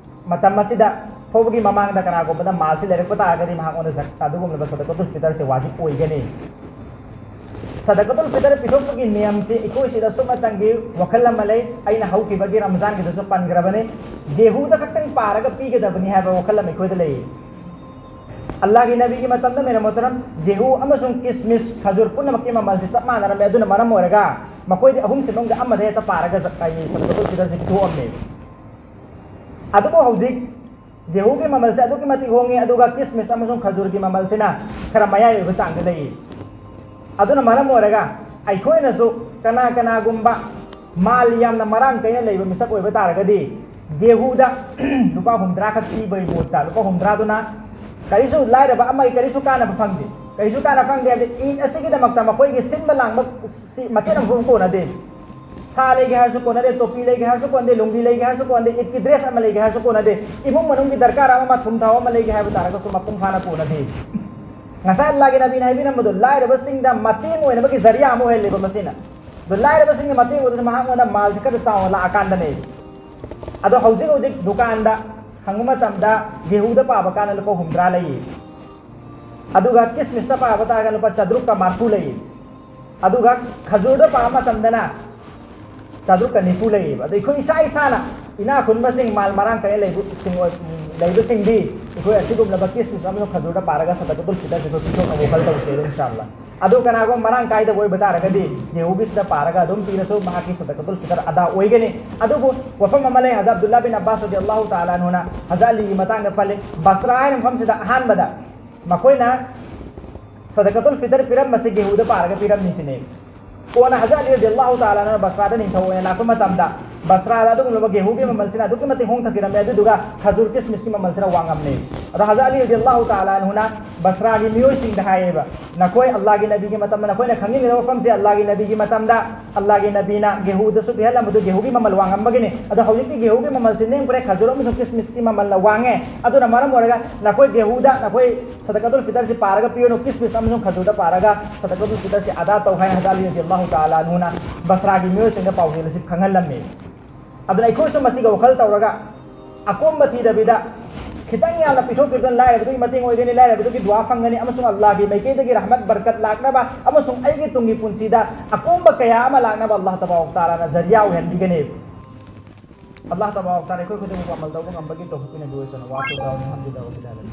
ꯃꯇꯝ ꯑꯁꯤꯗ ꯐꯥꯎꯕꯒꯤ ꯃꯃꯥꯡꯗ ꯀꯅꯥꯒꯨꯝꯕꯗ ꯃꯥꯜꯁꯤ ꯂꯩꯔꯛꯄ ꯇꯥꯔꯒꯗꯤ ꯃꯍꯥꯛꯉꯣꯟꯗ ꯖꯛ-, ꯑꯗꯨꯒꯨꯝꯂꯕ ꯁꯗꯀꯇꯨꯜ ꯐꯤꯇꯔꯁꯦ ꯋꯥꯖꯤꯕ ꯑꯣꯏꯒꯅꯤ꯫ ꯁꯗꯀꯇꯨꯜ ꯐꯤꯇꯔ ꯄꯤꯊꯣꯛꯄꯒꯤ ꯅꯤꯌꯝꯁꯤ ꯑꯩꯈꯣꯏ ꯁꯤꯗ ꯁꯨꯞꯅꯇꯪꯒꯤ ꯋꯥꯈꯜ ꯑꯃ ꯂꯩ꯫ ꯑꯩꯅ ꯍꯧꯈꯤꯕꯒꯤ ꯔꯝꯖꯥꯟꯒꯤꯗꯁꯨ ꯄꯟꯈ꯭ꯔꯕꯅꯤ, ꯒꯦꯍꯨꯗ ꯈꯛꯇꯪ ꯄꯥꯔꯒ ꯄꯤꯒꯗꯕꯅꯤ ꯍꯥꯏꯕ ꯋꯥꯈꯜ ꯑꯃ ꯑꯩꯈꯣꯏꯗ ꯂꯩ꯫ ꯑꯜꯂꯥꯍꯒꯤ ꯅꯕꯤꯒꯤ ꯃꯇꯝꯗ, ꯃꯦꯔ ꯃꯣꯍꯇꯔꯝ, ꯒꯦꯍꯨ ꯑꯃꯁꯨꯡ ꯀꯤꯁꯃꯤꯁ, ꯈꯖꯨꯔ ꯄꯨꯝꯅꯃꯛꯀꯤ ꯃꯃꯜꯁꯤ ꯆꯞ ꯃꯥꯟꯅꯔꯝꯃꯤ꯫ ꯑꯗꯨꯅ ꯃꯔꯝ ꯑꯣꯏꯔꯒ ꯃꯈꯣꯏꯗꯤ ꯑꯍꯨꯝꯁꯤ ꯃꯅꯨꯡꯗ ꯑꯃꯗ ꯍꯦꯛꯇ ꯄꯥꯔꯒ ꯁꯗꯀꯇꯨꯜ ꯐꯤꯇꯔꯁꯤ ꯄꯤꯊꯣꯛꯑꯝꯃꯤ꯫ ꯑꯗꯨꯕꯨ ꯍꯧꯖꯤꯛ ꯒꯦꯍꯨꯒꯤ ꯃꯃꯜꯁꯦ ꯑꯗꯨꯛꯀꯤ ꯃꯇꯤꯛ ꯍꯣꯡꯉꯤ, ꯑꯗꯨꯒ ꯀꯤꯁꯃꯤꯁ ꯑꯃꯁꯨꯡ ꯈꯖꯨꯔꯒꯤ ꯃꯃꯜꯁꯤꯅ ꯈꯔ ꯃꯌꯥꯏ ꯑꯣꯏꯕ ꯆꯥꯡꯗ ꯂꯩꯌꯦ꯫ ꯑꯗꯨꯅ ꯃꯔꯝ ꯑꯣꯏꯔꯒ ꯑꯩꯈꯣꯏꯅꯁꯨ ꯀꯅꯥ ꯀꯅꯥꯒꯨꯝꯕ ꯃꯥꯜ ꯌꯥꯝꯅ ꯃꯔꯥꯡ ꯀꯥꯏꯅ ꯂꯩꯕ ꯃꯤꯁꯛ ꯑꯣꯏꯕ ꯇꯥꯔꯒꯗꯤ, ꯒꯦꯍꯨꯗ ꯂꯨꯄꯥ ꯍꯨꯝꯗ꯭ꯔꯥ ꯈꯛ ꯄꯤꯕꯒꯤ ꯃꯍꯨꯠꯇ, ꯂꯨꯄꯥ ꯍꯨꯝꯗ꯭ꯔꯥꯗꯨꯅ ꯀꯔꯤꯁꯨ, ꯂꯥꯏꯔꯕ ꯑꯃꯒꯤ ꯀꯔꯤꯁꯨ ꯀꯥꯟꯅꯕ ꯐꯪꯗꯦ꯫ ꯀꯔꯤꯁꯨ ꯀꯥꯟꯅꯕ ꯐꯪꯗꯦ ꯍꯥꯏꯕꯗꯤ, ꯏꯗ ꯑꯁꯤꯒꯤꯗꯃꯛꯇ ꯃꯈꯣꯏꯒꯤ ꯁꯤꯟꯕ ꯂꯥꯡꯕ ꯁꯤ ꯃꯆꯦꯠ ꯑꯃꯐꯥꯎ ꯀꯣꯟꯅꯗꯦ꯫ ꯁꯥ ꯂꯩꯒꯦ ꯍꯥꯏꯔꯁꯨ ꯀꯣꯟꯅꯗꯦ, ꯇꯣꯄꯤ ꯂꯩꯒꯦ ꯍꯥꯏꯔꯁꯨ ꯀꯣꯟꯅꯗꯦ, ꯂꯨꯡꯒꯤ ꯂꯩꯒꯦ ꯍꯥꯏꯔꯁꯨ ꯀꯣꯟꯅꯗꯦ, ꯏꯗꯀꯤ ꯗ꯭ꯔꯦꯁ ꯑꯃ ꯂꯩꯒꯦ ꯍꯥꯏꯔꯁꯨ ꯀꯣꯟꯅꯗꯦ, ꯏꯃꯨꯡ ꯃꯅꯨꯡꯒꯤ ꯗꯔꯀꯥꯔ ꯑꯃ, ꯊꯨꯝ ꯊꯥꯎ ꯑꯃ ꯂꯩꯒꯦ ꯍꯥꯏꯕ ꯇꯥꯔꯒꯁꯨ ꯃꯄꯨꯡ ꯐꯥꯅ ꯀꯣꯟꯅꯗꯦ꯫ ꯉꯁꯥꯏ ꯑꯜꯂꯥꯍꯒꯤ ꯅꯕꯤꯅ ꯍꯥꯏꯕꯤꯔꯝꯕꯗꯣ, ꯂꯥꯏꯔꯕꯁꯤꯡꯗ ꯃꯇꯦꯡ ꯑꯣꯏꯅꯕꯒꯤ ꯖꯔꯤꯌꯥ ꯑꯃ ꯑꯣꯏꯍꯜꯂꯦꯕ ꯃꯁꯤꯅ꯫ ꯑꯗꯣ ꯂꯥꯏꯔꯕꯁꯤꯡꯒꯤ ꯃꯇꯦꯡ ꯑꯣꯏꯕꯗꯨꯅ ꯃꯍꯥꯛꯉꯣꯟꯗ ꯃꯥꯜꯁꯤ ꯈꯔ ꯆꯥꯎꯅ ꯂꯥꯛꯑꯀꯥꯟꯗꯅꯦ꯫ ꯑꯗꯣ ꯍꯧꯖꯤꯛ ꯍꯧꯖꯤꯛ ꯗꯨꯀꯥꯟꯗ ꯍꯪꯕ ꯃꯇꯝꯗ ꯒꯦꯍꯨꯗ ꯄꯥꯕ ꯀꯥꯟꯗ ꯂꯨꯄꯥ ꯍꯨꯝꯗ꯭ꯔꯥ ꯂꯩꯌꯦ, ꯑꯗꯨꯒ ꯀꯤꯁꯃꯤꯁꯇ ꯄꯥꯕ ꯇꯥꯔꯒ ꯂꯨꯄꯥ ꯆꯥꯇ꯭ꯔꯨꯛꯀ ꯃꯔꯤꯐꯨ ꯂꯩꯌꯦ, ꯑꯗꯨꯒ ꯈꯖꯨꯔꯗ ꯄꯥꯕ ꯃꯇꯝꯗꯅ ꯆꯥꯇ꯭ꯔꯨꯛꯀ ꯅꯤꯐꯨ ꯂꯩꯌꯦꯕ꯫ ꯑꯗꯣ ꯑꯩꯈꯣꯏ ꯏꯁꯥ ꯏꯁꯥꯅ ꯏꯅꯥꯛ ꯈꯨꯟꯕꯁꯤꯡ, ꯃꯥꯜ ꯃꯔꯥꯡ ꯀꯥꯏꯅ ꯂꯩꯕꯁꯤꯡ ꯑꯣꯏ-, ꯂꯩꯕꯁꯤꯡꯗꯤ ꯑꯩꯈꯣꯏ ꯑꯁꯤꯒꯨꯝꯂꯕ ꯀꯤꯁꯃꯤꯁ ꯑꯃꯁꯨꯡ ꯈꯖꯨꯔꯗ ꯄꯥꯔꯒ ꯁꯗꯀꯇꯨꯜ ꯐꯤꯇꯔꯁꯤ ꯑꯩꯈꯣꯏ ꯄꯤꯊꯣꯛꯅꯕ ꯋꯥꯈꯜ ꯇꯧꯁꯦ, ꯏꯟꯁꯥ ꯑꯜꯂꯥ꯫ ꯑꯗꯨ ꯀꯅꯥꯒꯨꯝꯕ ꯃꯔꯥꯡ ꯀꯥꯏꯗꯕ ꯑꯣꯏꯕ ꯇꯥꯔꯒꯗꯤ ꯒꯦꯍꯨꯒꯤꯁꯤꯗ ꯄꯥꯔꯒ ꯑꯗꯨꯝ ꯄꯤꯔꯁꯨ ꯃꯍꯥꯛꯀꯤ ꯁꯗꯀꯇꯨꯜ ꯐꯤꯇꯔ ꯑꯗꯥ ꯑꯣꯏꯒꯅꯤ꯫ ꯑꯗꯨꯕꯨ ꯋꯥꯐꯝ ꯑꯃ ꯂꯩ, ꯍꯖꯔꯠ ꯑꯕꯗꯨꯜꯂꯥ ꯕꯤꯟ ꯑꯕꯥꯁ ꯔꯗꯤꯌꯜꯂꯥꯍꯨ ꯇꯥꯂꯥ ꯑꯟꯍꯨꯅ ꯍꯖꯔꯠ ꯑꯂꯤꯒꯤ ꯃꯇꯥꯡꯗ ꯄꯜꯂꯤ꯫ ꯕꯁ꯭ꯔꯥ ꯍꯥꯏꯅ ꯃꯐꯝꯁꯤꯗ ꯑꯍꯥꯟꯕꯗ ꯃꯈꯣꯏꯅ ꯁꯗꯀꯇꯨꯜ ꯐꯤꯇꯔ ꯄꯤꯔꯝꯕꯁꯤ ꯒꯦꯍꯨꯗ ꯄꯥꯔꯒ ꯄꯤꯔꯝꯃꯤ ꯁꯤꯅꯦ꯫ ꯀꯣꯟꯅ ꯍꯖꯔꯠ ꯑꯂꯤ ꯔꯗꯤꯌꯜꯂꯥꯍꯨ ꯇꯥꯂꯥ ꯑꯟꯍꯨꯅ ꯕꯁ꯭ꯔꯥꯗ ꯅꯤꯡꯊꯧ ꯑꯣꯏꯅ ꯂꯥꯛꯄ ꯃꯇꯝꯗ, ꯕꯁ꯭ꯔꯥꯗ ꯑꯗꯨꯒꯨꯝꯂꯕ ꯒꯦꯍꯨꯒꯤ ꯃꯃꯜꯁꯤꯅ ꯑꯗꯨꯛꯀꯤ ꯃꯇꯤꯛ ꯍꯣꯡꯊꯈꯤꯔꯝꯃꯦ, ꯑꯗꯨꯗꯨꯒ ꯈꯖꯨꯔ ꯀꯤꯁꯃꯤꯁꯀꯤ ꯃꯃꯜꯁꯤꯅ ꯋꯥꯡꯉꯝꯃꯦ꯫ ꯑꯗꯣ ꯍꯖꯔꯠ ꯑꯂꯤ ꯔꯗꯤꯌꯜꯂꯥꯍꯨ ꯇꯥꯂꯥ ꯑꯟꯍꯨꯅ ꯕꯁ꯭ꯔꯥꯒꯤ ꯃꯤꯑꯣꯏꯁꯤꯡꯗ ꯍꯥꯏꯌꯦꯕ, "ꯅꯈꯣꯏ ꯑꯜꯂꯥꯍꯒꯤ ꯅꯕꯤꯒꯤ ꯃꯇꯝꯗ, ꯅꯈꯣꯏꯅ ꯈꯪꯅꯤꯡꯉꯤꯕ ꯋꯥꯐꯝꯁꯦ, ꯑꯜꯂꯥꯍꯒꯤ ꯅꯕꯤꯒꯤ ꯃꯇꯝꯗ ꯑꯜꯂꯥꯍꯒꯤ ꯅꯕꯤꯅ ꯒꯦꯍꯨꯗꯁꯨ ꯄꯤꯍꯜꯂꯝꯕꯗꯨ ꯒꯦꯍꯨꯒꯤ ꯃꯃꯜ ꯋꯥꯡꯉꯝꯕꯒꯤꯅꯤ꯫ ꯑꯗꯣ ꯍꯧꯖꯤꯛꯇꯤ ꯒꯦꯍꯨꯒꯤ ꯃꯃꯜꯁꯦ ꯅꯦꯝꯈ꯭ꯔꯦ, ꯈꯖꯨꯔ ꯑꯃꯁꯨꯡ ꯀꯤꯁꯃꯤꯁꯀꯤ ꯃꯃꯜꯅ ꯋꯥꯡꯉꯦ꯫ ꯑꯗꯨꯅ ꯃꯔꯝ ꯑꯣꯏꯔꯒ ꯅꯈꯣꯏ ꯒꯦꯍꯨꯗ ꯅꯈꯣꯏ ꯁꯗꯀꯥꯇꯨꯜ ꯐꯤꯇꯔꯁꯤ ꯄꯥꯔꯒ ꯄꯤꯔꯨꯅꯨ, ꯀꯤꯁꯃꯤꯁ ꯑꯃꯁꯨꯡ ꯈꯖꯨꯔꯗ ꯄꯥꯔꯒ ꯁꯗꯀꯥꯇꯨꯜ ꯐꯤꯇꯔꯁꯤ ꯑꯗꯥ ꯇꯧ" ꯍꯥꯏꯅ ꯍꯖꯔꯠ ꯑꯂꯤ ꯔꯗꯤꯌꯜꯂꯥꯍꯨ ꯇꯥꯂꯥ ꯑꯟꯍꯨꯅ ꯕꯁ꯭ꯔꯥꯒꯤ ꯃꯤꯑꯣꯏꯁꯤꯡꯗ ꯄꯥꯎꯖꯦꯜ ꯑꯁꯤ ꯈꯪꯍꯜꯂꯝꯃꯤ꯫ ꯑꯗꯨꯅ ꯑꯩꯈꯣꯏꯁꯨ ꯃꯁꯤꯒ ꯋꯥꯈꯜ ꯇꯧꯔꯒ ꯑꯀꯣꯝꯕ ꯊꯤꯗꯕꯤꯗ ꯈꯤꯇꯪ ꯌꯥꯝꯅ ꯄꯤꯊꯣꯛꯄꯤꯕꯗꯨꯅ ꯂꯥꯏꯔꯕꯗꯨꯒꯤ ꯃꯇꯦꯡ ꯑꯣꯏꯒꯅꯤ, ꯂꯥꯏꯔꯕꯗꯨꯒꯤ ꯗꯨꯋꯥ ꯐꯪꯒꯅꯤ, ꯑꯃꯁꯨꯡ ꯑꯜꯂꯥꯍꯒꯤ ꯃꯥꯏꯀꯩꯗꯒꯤ ꯔꯍꯃꯠ ꯕꯔꯀꯠ ꯂꯥꯛꯅꯕ ꯑꯃꯁꯨꯡ ꯑꯩꯒꯤ ꯇꯨꯡꯒꯤ ꯄꯨꯟꯁꯤꯗ ꯑꯀꯣꯝꯕ ꯀꯌꯥ ꯑꯃ ꯂꯥꯛꯅꯕ ꯑꯜꯂꯥꯍ ꯇꯕꯥꯔꯛ ꯇꯥꯂꯥꯅ ꯖꯔꯤꯌꯥ ꯑꯣꯏꯍꯟꯕꯤꯒꯅꯤ꯫ ꯑꯜꯂꯥꯍ ꯇꯕꯥꯔꯛ ꯇꯥꯂꯥ ꯑꯩꯈꯣꯏ ꯈꯨꯗꯤꯡꯃꯛꯄꯨ ꯑꯃꯜ ꯇꯧꯕ ꯉꯝꯕꯒꯤ ꯇꯧꯐꯤꯛ ꯄꯤꯅꯕꯤꯌꯨ꯫ ꯋꯥꯁꯨ ꯇꯥꯎꯅꯤ꯫ ꯑꯜꯍꯝꯗꯨꯂꯤꯜꯂꯥꯍ ꯔꯕꯤꯜ ꯑꯥꯂꯃꯤꯟ꯫